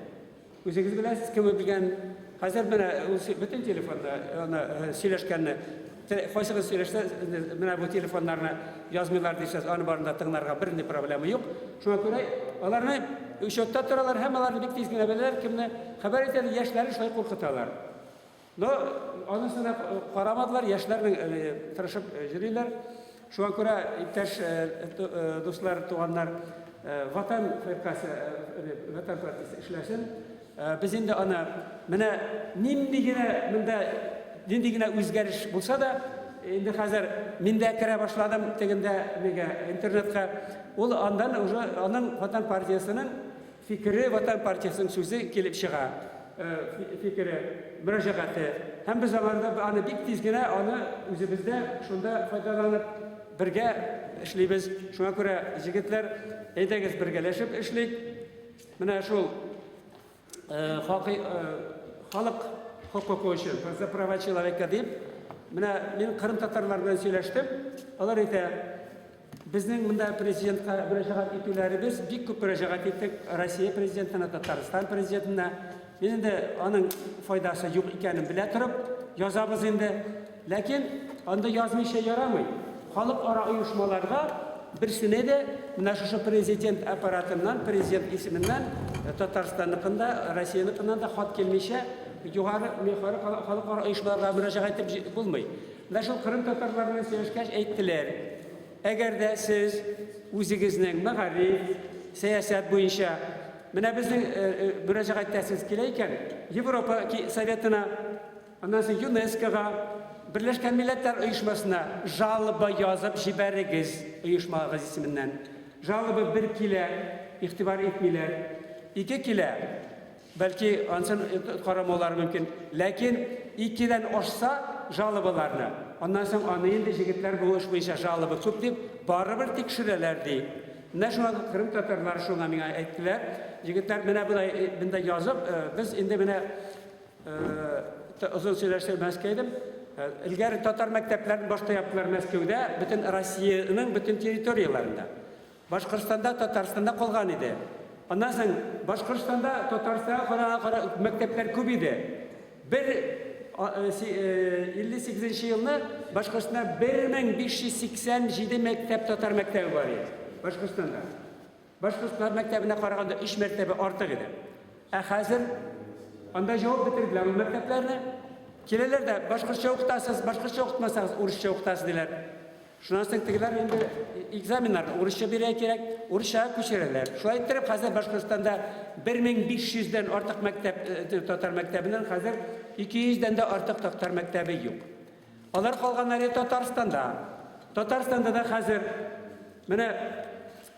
[SPEAKER 7] Үзегез беләсез, кем белгән. Хәзер менә ул бөтен телефонда аны э, сөйләшкәнне кайсыгыз сөйләшсә, менә бу телефоннарны язмыйлар дисәз, аны барында тыңларга бернинди проблема юк. Шуңа күрә аларны учетта торалар һәм аларны бик тиз генә беләләр, кемне хәбәр итәләр, яшьләрне шулай куркыталар. Но анысына карамадылар, яшьләрнең э, тырышып э, йөриләр. Шуңа күрә, иптәш э, дуслар, туганнар, Ватан фиркасе, Ватан партиясе эшләсен. Без инде аны менә нинди генә монда нинди генә үзгәреш булса да, инде хәзер мин дә керә башладым тегендә нигә интернетка. Ул андан уже аның Ватан партиясенең фикере, Ватан партиясенең сүзе килеп чыга. Фикере, мөрәҗәгате. Һәм без аңарда аны бик тиз генә аны үзебездә шунда файдаланып бергә эшлибез. Шуңа күрә, җегетләр, әйдәгез бергәләшеп эшлик. Менә шул хакый халык хокукы өчен, за права человека дип, менә мин кырым татарлар белән сөйләштем. Алар әйтә, безнең монда президентка мөрәҗәгать итүләребез, бик күп мөрәҗәгать иттек Россия президентына, Татарстан президентына. Мин инде аның файдасы юк икәнен белә торып, язабыз инде. Ләкин анда язмыйча ярамый. Халыкара оешмаларга берсенә дә менә шушы президент аппаратыннан, президент исеменнән э, Татарстанныкын да, Россияныкыннан да хат килмичә югары югары халыкара оешмаларга мөрәҗәгать итеп булмый. Менә шул Кырым татарлары белән сөйләшкәч әйттеләр, әгәр дә сез үзегезнең мәгариф, сәясәт буенча менә безнең э, э, мөрәҗәгать итәсегез килә икән, Европа Советына Аннан соң ЮНЕСКОга, Берләшкән Милләтләр Оешмасына жалоба язып җибәрегез оешмагыз исеменнән. Жалоба бер килә, игътибар итмиләр. Ике килә, бәлки ансын карамаулары мөмкин. Ләкин икедән ашса жалобаларны, аннан соң аны инде җегетләр бу эш буенча жалоба күп дип, барыбер тикшерәләр ди. Менә шуңа Кырым татарлары шуңа миңа әйттеләр. Җегетләр, менә болай монда язып, без инде менә Озын сөйләшмәскә идем. Элгәре татар мәктәпләрен башта яптылар Мәскәүдә, бөтен Россиянең бөтен территорияләрендә. Башкортстанда, Татарстанда калган иде. Аннан соң Башкортстанда, Татарстанга караган мәктәпләр күп иде. Бер 58 нче елны Башкортстанда 1587 мәктәп татар мәктәбе бар иде. Башкортстанда. Башкортлар мәктәбенә караганда өч мәртәбә артык иде. Ә хәзер анда җавап бетерделәр ул мәктәпләрне. Киләләр дә, башкортча укытасыз, башкортча укытмасагыз, урысча укытасыз диләр. Шуннан соң тегеләр инде экзаменнарны урысча бирергә кирәк, урысчага күчерәләр. Шулай иттереп, хәзер Башкортстанда 1500 дән артык мәктәп, э, татар мәктәбеннән хәзер 200 дән дә артык татар мәктәбе юк. Алар калганнары Татарстанда. Татарстанда да хәзер менә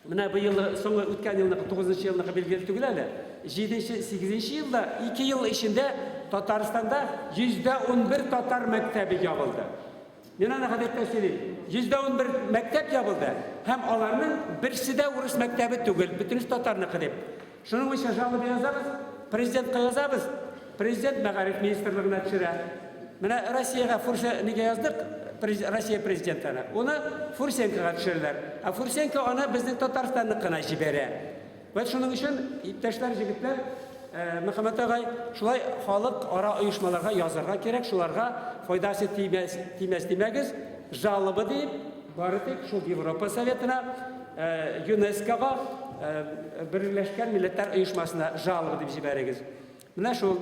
[SPEAKER 7] менә быел соңгы үткән елныкы 9 елныкы билгеле түгел әле. 7 8 елда 2 ел эчендә Татарстанда 11 татар мәктәбе ябылды. Мин аны гадәттә сөйлим. 111 мәктәп ябылды һәм аларның берсе дә урыс мәктәбе түгел, бөтенесе татарныкы дип. Шуның буенча жалоба язабыз, президентка язабыз, президент мәгариф министрлыгына төшерә. Менә Россиягә Фурса нигә яздык, Россия президентына. Уны Фурсенкога төшерәләр. Ә Фурсенко аны безнең Татарстанныкына җибәрә. Вәт шуның өчен, иптәшләр, җегетләр, Мөхәммәт агай, шулай халык ара оешмаларга язарга кирәк, шуларга файдасы тимәс, тимәс димәгез, жалоба диеп, бары тик шул Европа Советына, ЮНЕСКОга, Берләшкән Милләтләр Оешмасына жалоба дип җибәрегез. Менә шул.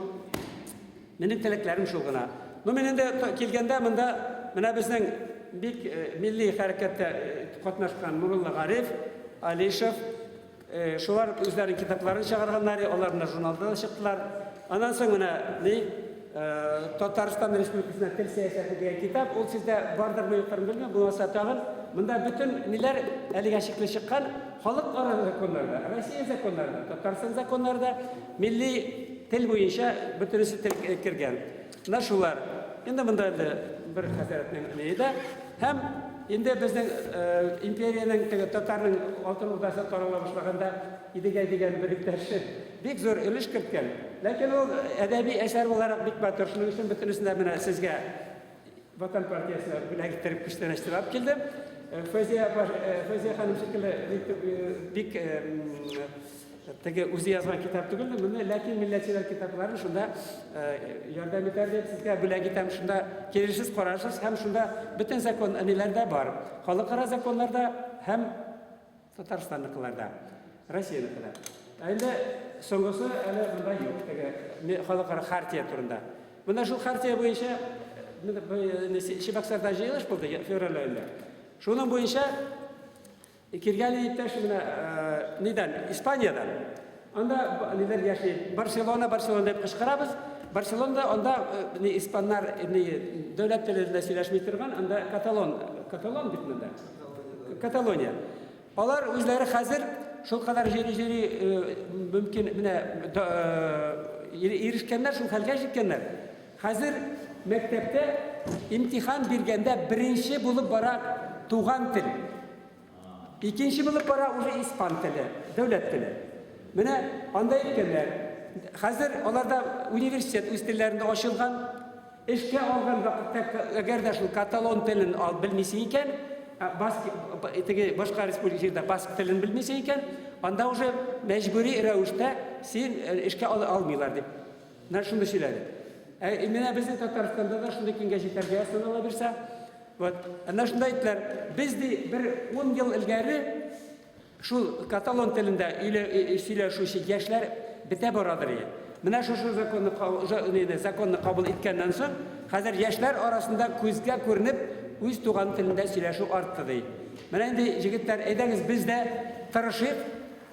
[SPEAKER 7] Минем теләкләрем шул гына. Ну, мин инде килгәндә монда менә безнең бик милли хәрәкәттә катнашкан Нурулла Гариф, Алишев, шулар үзләренең китапларын чыгарганнар, алар менә журналда да чыктылар. Аннан соң менә ни Татарстан Республикасында тел сәясәте дигән китап, ул сездә бардырмы юктырмы белмим, булмаса тагын монда бөтен ниләр әлегә шикле чыккан халыкара законнарда, Россия законнарында, Татарстан законнарында милли тел буенча бөтенесе тел кергән. Менә шулар. Инде монда инде бер хәзрәтнең ние дә һәм инде безнең империянең теге татарның алтын урдасы тарала башлаганда Идегәй дигән бер иптәше бик зур өлеш керткән. Ләкин ул әдәби әсәр буларак бик матур. Шуның өчен бөтенесен дә менә сезгә Ватан партиясенә бүләк иттереп күчтәнәч дип алып килдем. Фәүзия апа, Фәүзия ханым шикелле бик Теге үзе язган китап түгел, моны ләкин милләтчеләр китапларын шунда ярдәм итәр дип сезгә бүләк итәм. Шунда килерсез, карарсыз һәм шунда бөтен закон ниләр дә бар. Халыкара законнар да һәм Татарстанныкылар да, Россиянеке дә. Ә инде соңгысы әле монда юк, теге халыкара хартия турында. Монда шул хартия буенча Чебоксарда җыелыш булды февраль аенда. Шуның буенча Килгән иптәш менә нидән, Испаниядән. Анда ниләр яши? Барселона, Барселона дип кычкырабыз. Барселонада анда ни испаннар ни дәүләт телендә сөйләшми торган, анда каталон, каталон бит монда. Каталония. Алар үзләре хәзер шулкадәр җөри-җөри мөмкин менә ирешкәннәр, шул хәлгә җиткәннәр. Хәзер мәктәптә имтихан биргәндә беренче булып бара туган тел. Икенче булып бара уже испан теле, дәүләт теле. Менә анда әйткәннәр, хәзер аларда университет үз телләрендә ачылган. Эшкә алган вакытта, әгәр дә шул каталон телен ал белмисең икән, баск, теге башка республика җирдә баск телен белмисең икән, анда уже мәҗбүри рәвештә син эшкә алмыйлар дип. Менә шуны сөйләде. Ә менә безнең Татарстанда да шундый көнгә җитәргә язсын Алла бирсә. Вот. Әнә шунда әйттеләр, без ди бер 10 ел элгәре шул каталон телендә сөйләшүче яшьләр бетә барадыр иде. Менә шушы законны законны кабул иткәннән соң, хәзер яшьләр арасында күзгә күренеп үз туган телендә сөйләшү артты ди. Менә инде җегетләр, әйдәгез без дә тырышыйк,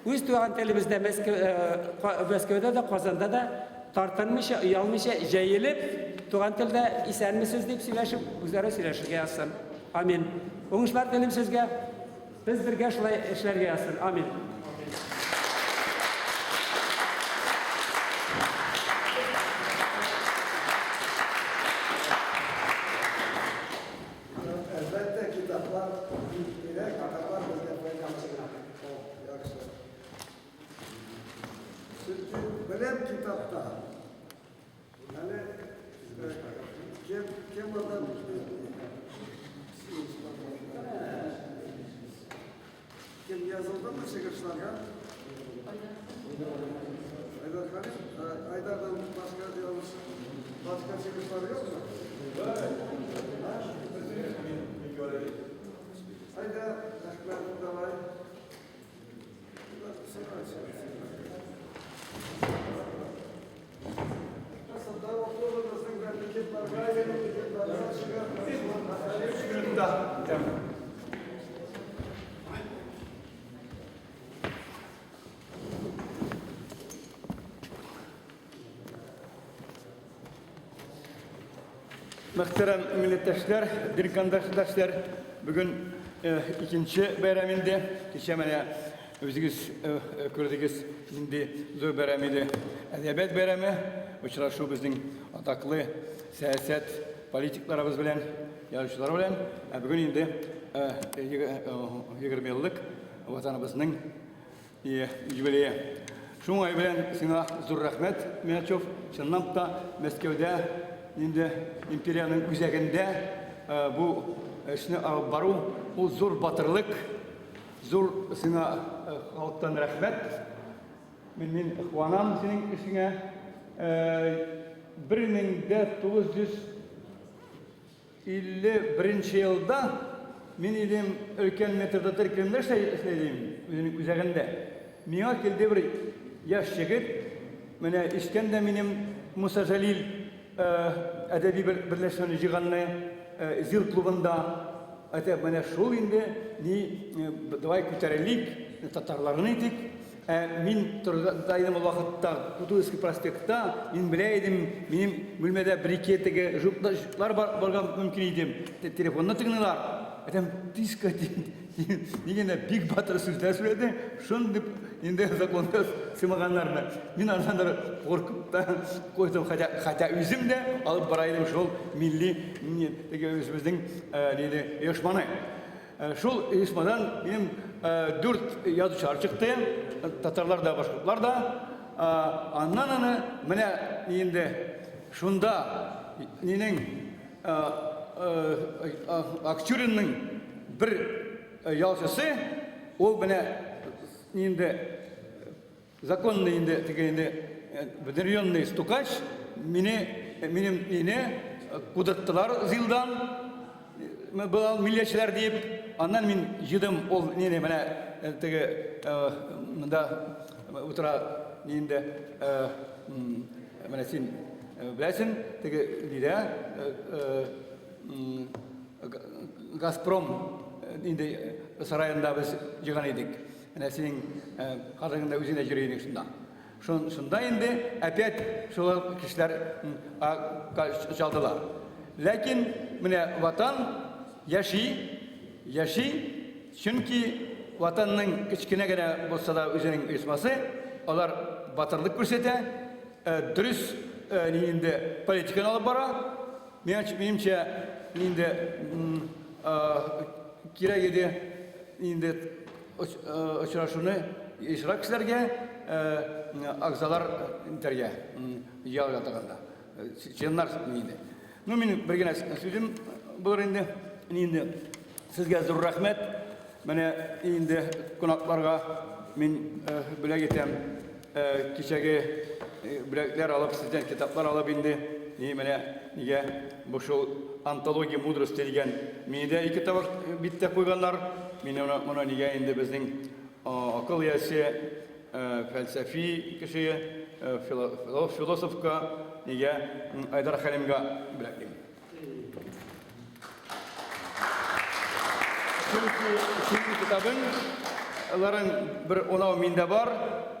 [SPEAKER 7] Үз туган телебездә Мәскәүдә дә, Казанда да тартынмыйча, оялмыйча, җәелеп, туган телдә исәнмесез дип сөйләшеп, үзара сөйләшергә язсын. Амин. Уңышлар телим сезгә. Без бергә шулай эшләргә язсын. Амин.
[SPEAKER 2] Әлбәттә, китаплар бик кирәк, китаплар безгә файдалы. Яхшы. Чөнки белем китапта. Әле кем кем монда Кем язылдымы чыгышларга? Айдар Халим, Айдардан башка язылыш, башка чыгышлар юкмы? Айда, Әхмәт, давай.
[SPEAKER 8] Мөхтәрәм милләттәшләр, дин кардәшләр, бүген икенче бәйрәм инде. Кичә менә үзегез күрдегез, нинди зур бәйрәм иде. Әдәбият бәйрәме. очрашу безнең атаклы сәясәт политикларыбыз белән, язучылар белән. Ә бүген инде 20 еллык ватаныбызның юбилее. Шуңа белән сиңа зур рәхмәт, Миначев. Чынлап та Мәскәүдә инде империянең үзәгендә бу эшне алып бару ул зур батырлык, зур сиңа халыктан рәхмәт. Мин мин куанам синең эшеңә. 1951 елда мин идем өлкән метрдотель кемдә эшләдем, үзенең үзәгендә. Миңа килде бер яшь егет, менә ишкән дә минем Муса Җәлил әдәби берләшмәне җыйганны ЗИЛ клубында. Әйтә, менә шул инде, ни, давай күтәрелик, татарларны итик. Ә мин торганда идем ул вакытта Кутузовский проспектта, мин белә идем, минем бүлмәдә бер-ике теге жуклар барган мөмкин идем. Телефонны тыңлыйлар. Әйтәм, тишка, нигә дә бик батыр сүзләр сөйләде, шундый инде законга сыймаганнарны. Мин аннан да куркып та куйдым, хотя, хотя үзем дә алып бара идем шул милли теге үзебезнең нине оешманы. Шул оешмадан минем дүрт язучылар чыкты, татарлар да, башкортлар да. Аннан аны менә инде шунда нинең Акчуринның бер ялчысы, ул менә инде Законный инде теге инде внедренный стукач мине минем мине кудырттылар ЗИЛдан была милләтчеләр диеп. Аннан мин җыйдым ул мине менә теге монда утыра инде менә син беләсең теге нидә Газпром инде сараенда без җыйган идек. Менә синең хатының да үзеңә йөри идең шунда. Шунда инде опять шул кешеләр чалдылар. Ләкин менә ватан яши, яши, чөнки ватанның кечкенә генә булса да үзенең оешмасы, алар батырлык күрсәтә, дөрес инде политиканы алып бара. Минемчә, инде кирәк иде инде очрашуны ешрак эшләргә, агзалар итәргә, ял ятаганда. Чыннар инде. Ну, минем бер генә сүзем булыр инде. Инде сезгә зур рәхмәт. Менә инде кунакларга мин бүләк итәм. Кичәге бүләкләр алып, сездән китаплар алып инде. Ни менә нигә бу шул антология мудрости дигән мине дә ике табак биттә куйганнар. Мин моны, моны нигә инде безнең акыл иясе, фәлсәфи кеше, философка нигә Айдар Хәлимгә бүләклим. Чөнки синең китабың ларың бер унау миндә бар.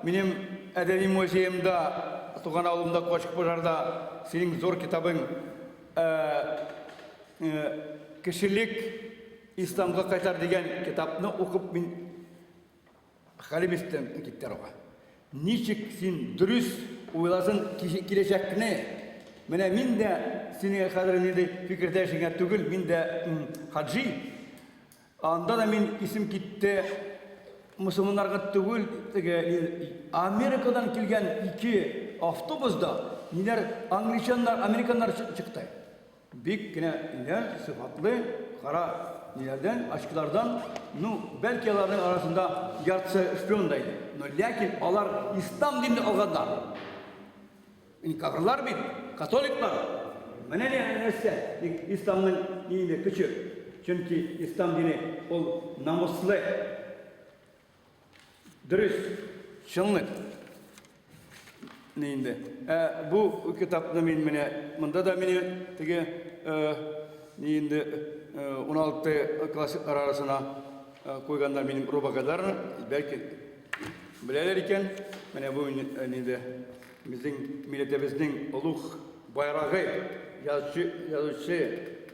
[SPEAKER 8] Минем әдәби музеемда, туган авылымда Кочко Пожарда синең зур китабың Кешелек исламга кайтар дигән китапны укып мин Хәлим истән китте арага. Ничек син дөрес уйласын киләчәкне? Менә мин дә синең хәзер нинди фикердәшеңә түгел, мин дә хаджи. Анда да мин исем китте мусульманнарга түгел, теге Америкадан килгән ике автобуста ниләр англичаннар, американнар чыкты. Бик кенә ниләр, сыйфатлы, кара ниләрдән, очкилардан, ну, бәлки аларның арасында яртысы шпион да иде. Но ләкин алар ислам динен алганнар. Инде кафирлар бит, католиклар. Менә ни нәрсә, исламның инде көче. Чөнки ислам дине ул намуслы, Дөрес, чынлык. Ни инде. Ә бу китапны мин менә монда да мине теге ни инде 16 классиклар арасына куйганнар минем рубакаларны, бәлки беләләр икән. Менә бу инде безнең милләтебезнең олуг байрагы язучы, язучы,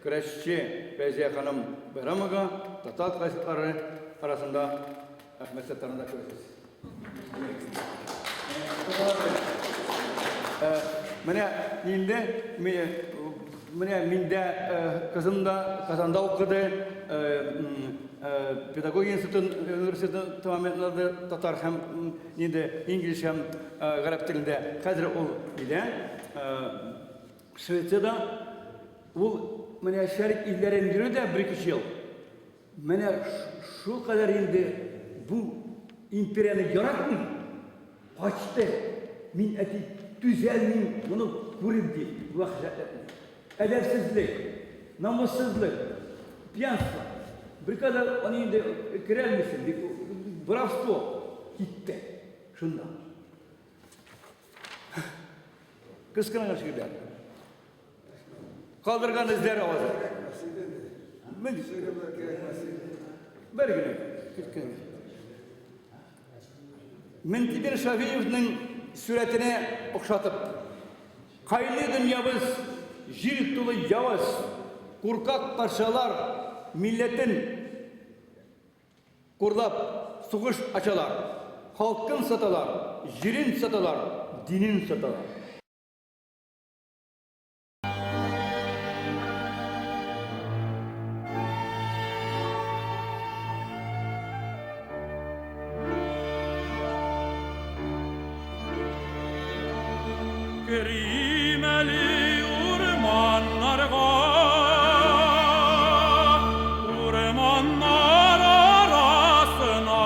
[SPEAKER 8] көрәшче Фәйзия ханым Байрамова татар классиклары арасында Әхмәт Саттарны да күрәсез. Менә инде менә миндә кызым да Казанда укыды, педагогия институтын университетын тәмамлады, татар һәм инде инглиз һәм гарәп телендә. Хәзер ул нидә? Швециядә. Ул менә шәрык илләрен йөри дә бер-ике ел. Менә шулкадәр инде бу империяне яратмый, качты. Мин, әти, түзәлмим моны күреп, ди, бу вәхшәтлекне. Әдәпсезлек, намуссызлык, пьянство. Беркадәр аны инде керәлмисең, бик воровство китте шунда. Кыска гына шигырьләр. Калдырган эзләр авазы. Бер генә. Кечкенә. Минтимер Шафиевның сурәтенә охшатып. Кайны дөньябыз, җир тулы явыз, куркак патшалар милләтен курлап сугыш ачалар, халкын саталар, җирен саталар, динен саталар.
[SPEAKER 1] Керим әле урманнарга, урманнар арасына,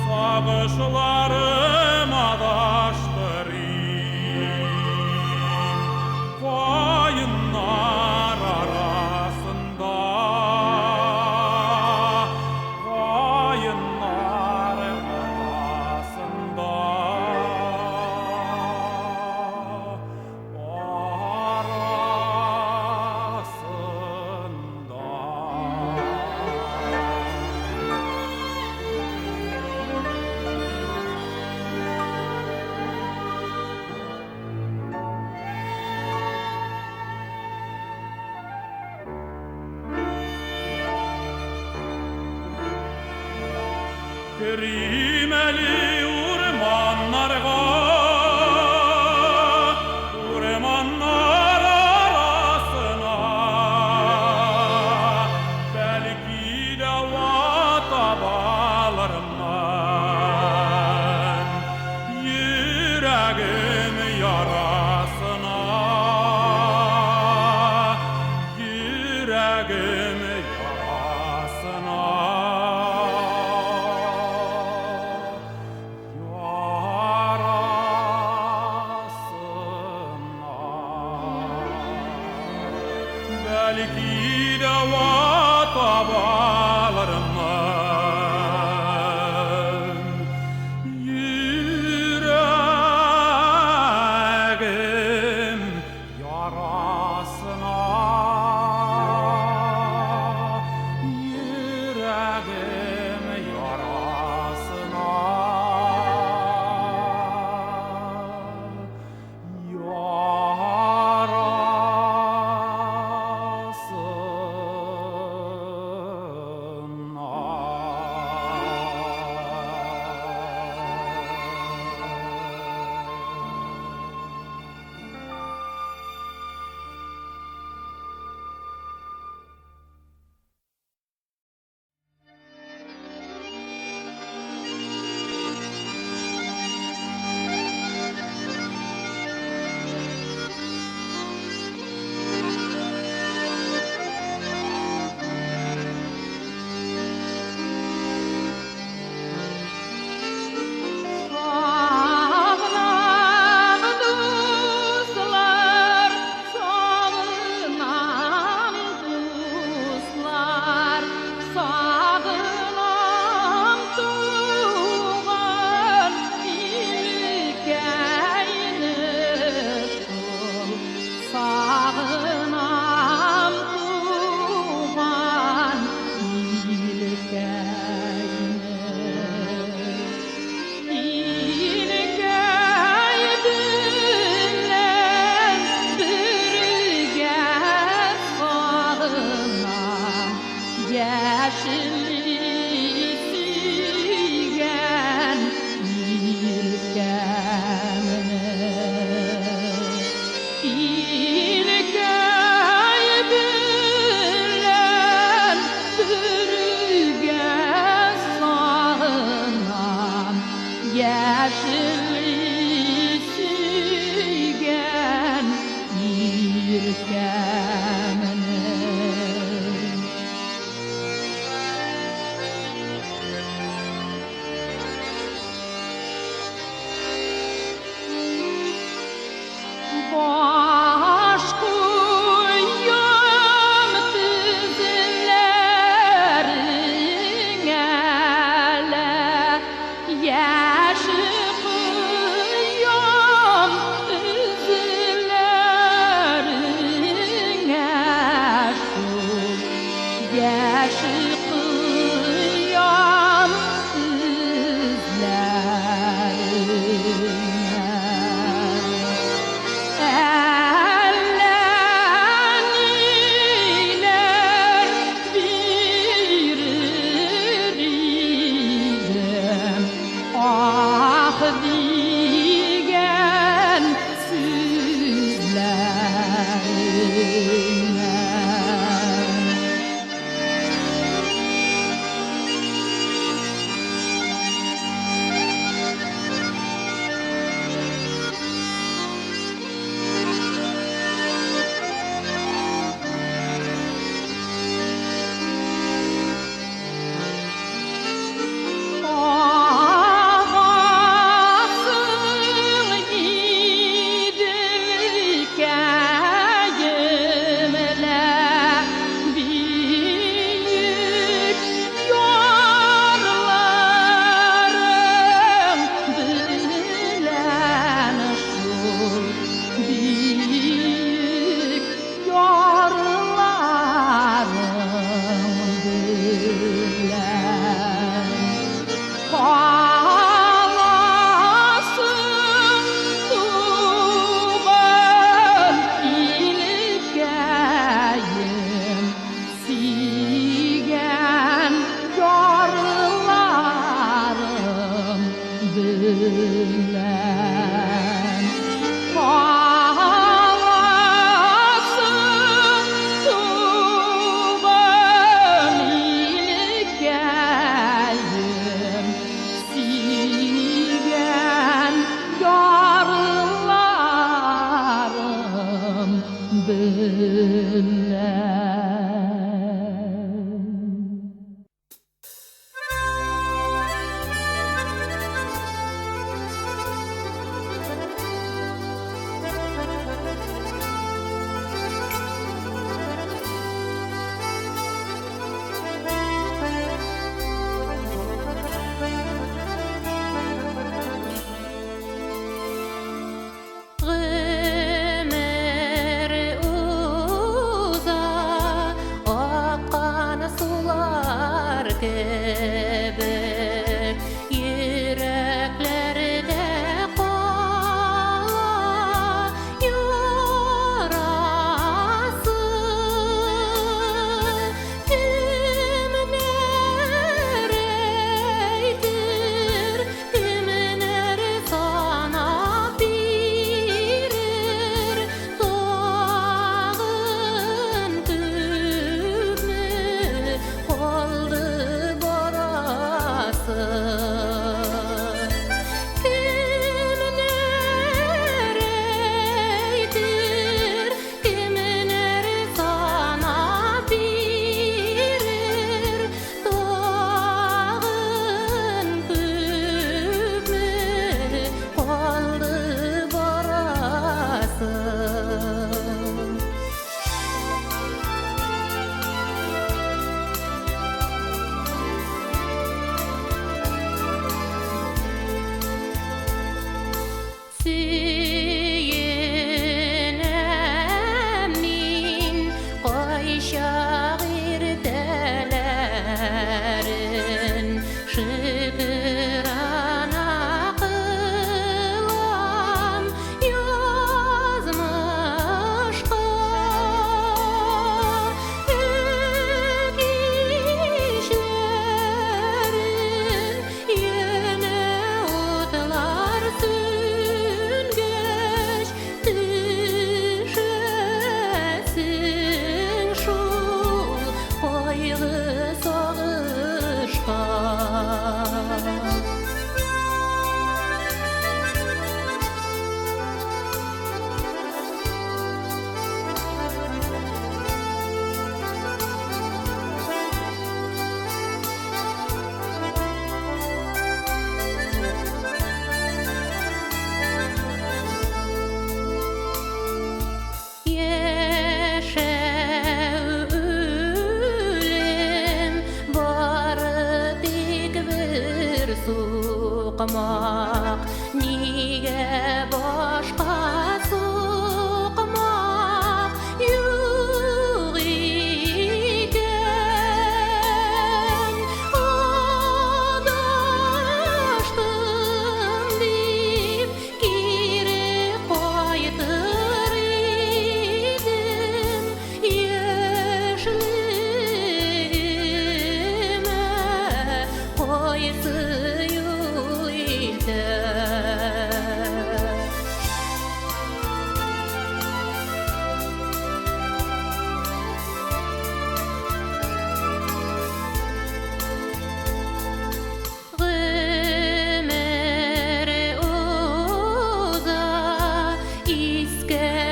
[SPEAKER 1] сагышларым адаштырыйм, каеннар арасында, каеннар арасында. Керим әле урманнарга, урманнар арасына, бәлки дәва табалармын йөрәгем ярасына, йөрәгем ярасына. Ярасына. Бәлки дәва табалармын йөрәгем ярасына, йөрәгем ярасына. Ярасына.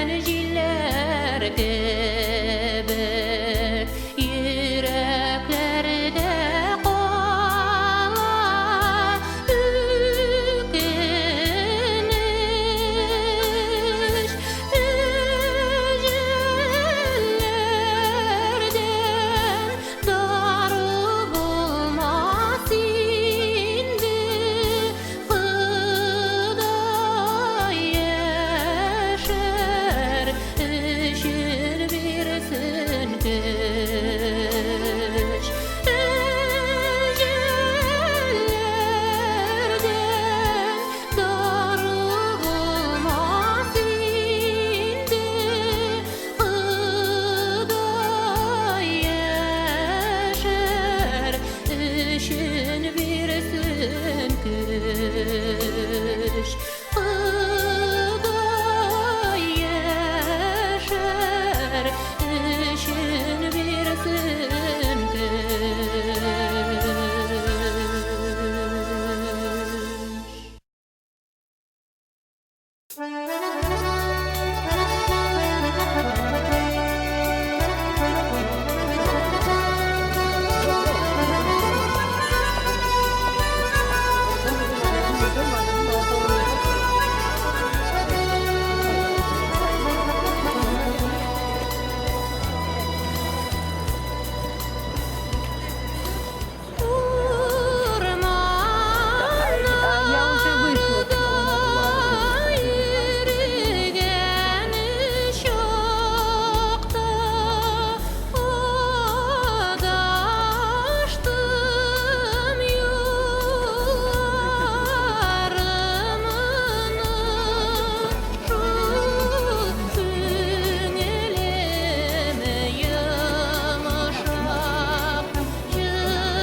[SPEAKER 9] Искән җилләр кебек йөрәкләрдә кала үкенеч. Әҗәлләрдән дару булмас инде, Ходай яшәр өчен бирсен көч. Әҗәлләрдән дару булмас инде, Ходай яшәр өчен бирсен көч. Ходай яшәр өчен бирсен көч. Урманнарда йөргән чакта адаштым юлларымны, шул күңелем йомшак җыларымны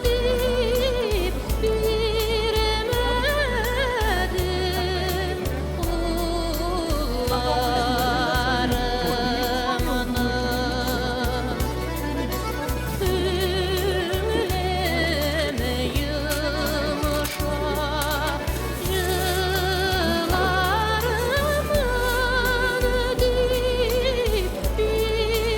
[SPEAKER 9] дип бирмәдем кулларымны. Күңелем йомшак җыларымны дип бирмәдем кулларымны.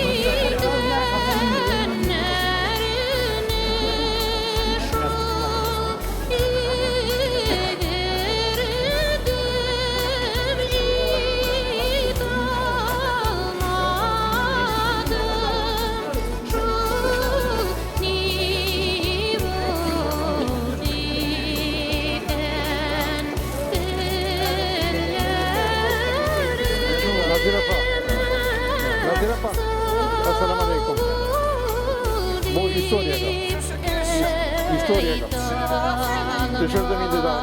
[SPEAKER 9] Сикердем читәннәрне шул, егердем җитә алмадым шул, ни булды икән
[SPEAKER 10] Nazir apa? Nazir apa? Assalamu alaikum. Bu istoriyaga. Istoriyaga. Төшердем инде да.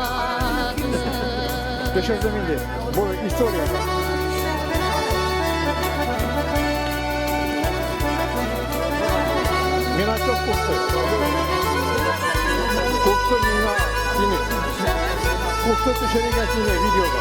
[SPEAKER 10] Төшердем инде. Бу историяга. Миңа çok кушты. Кушты миңа сине. Кушты төшерергә сине видеога.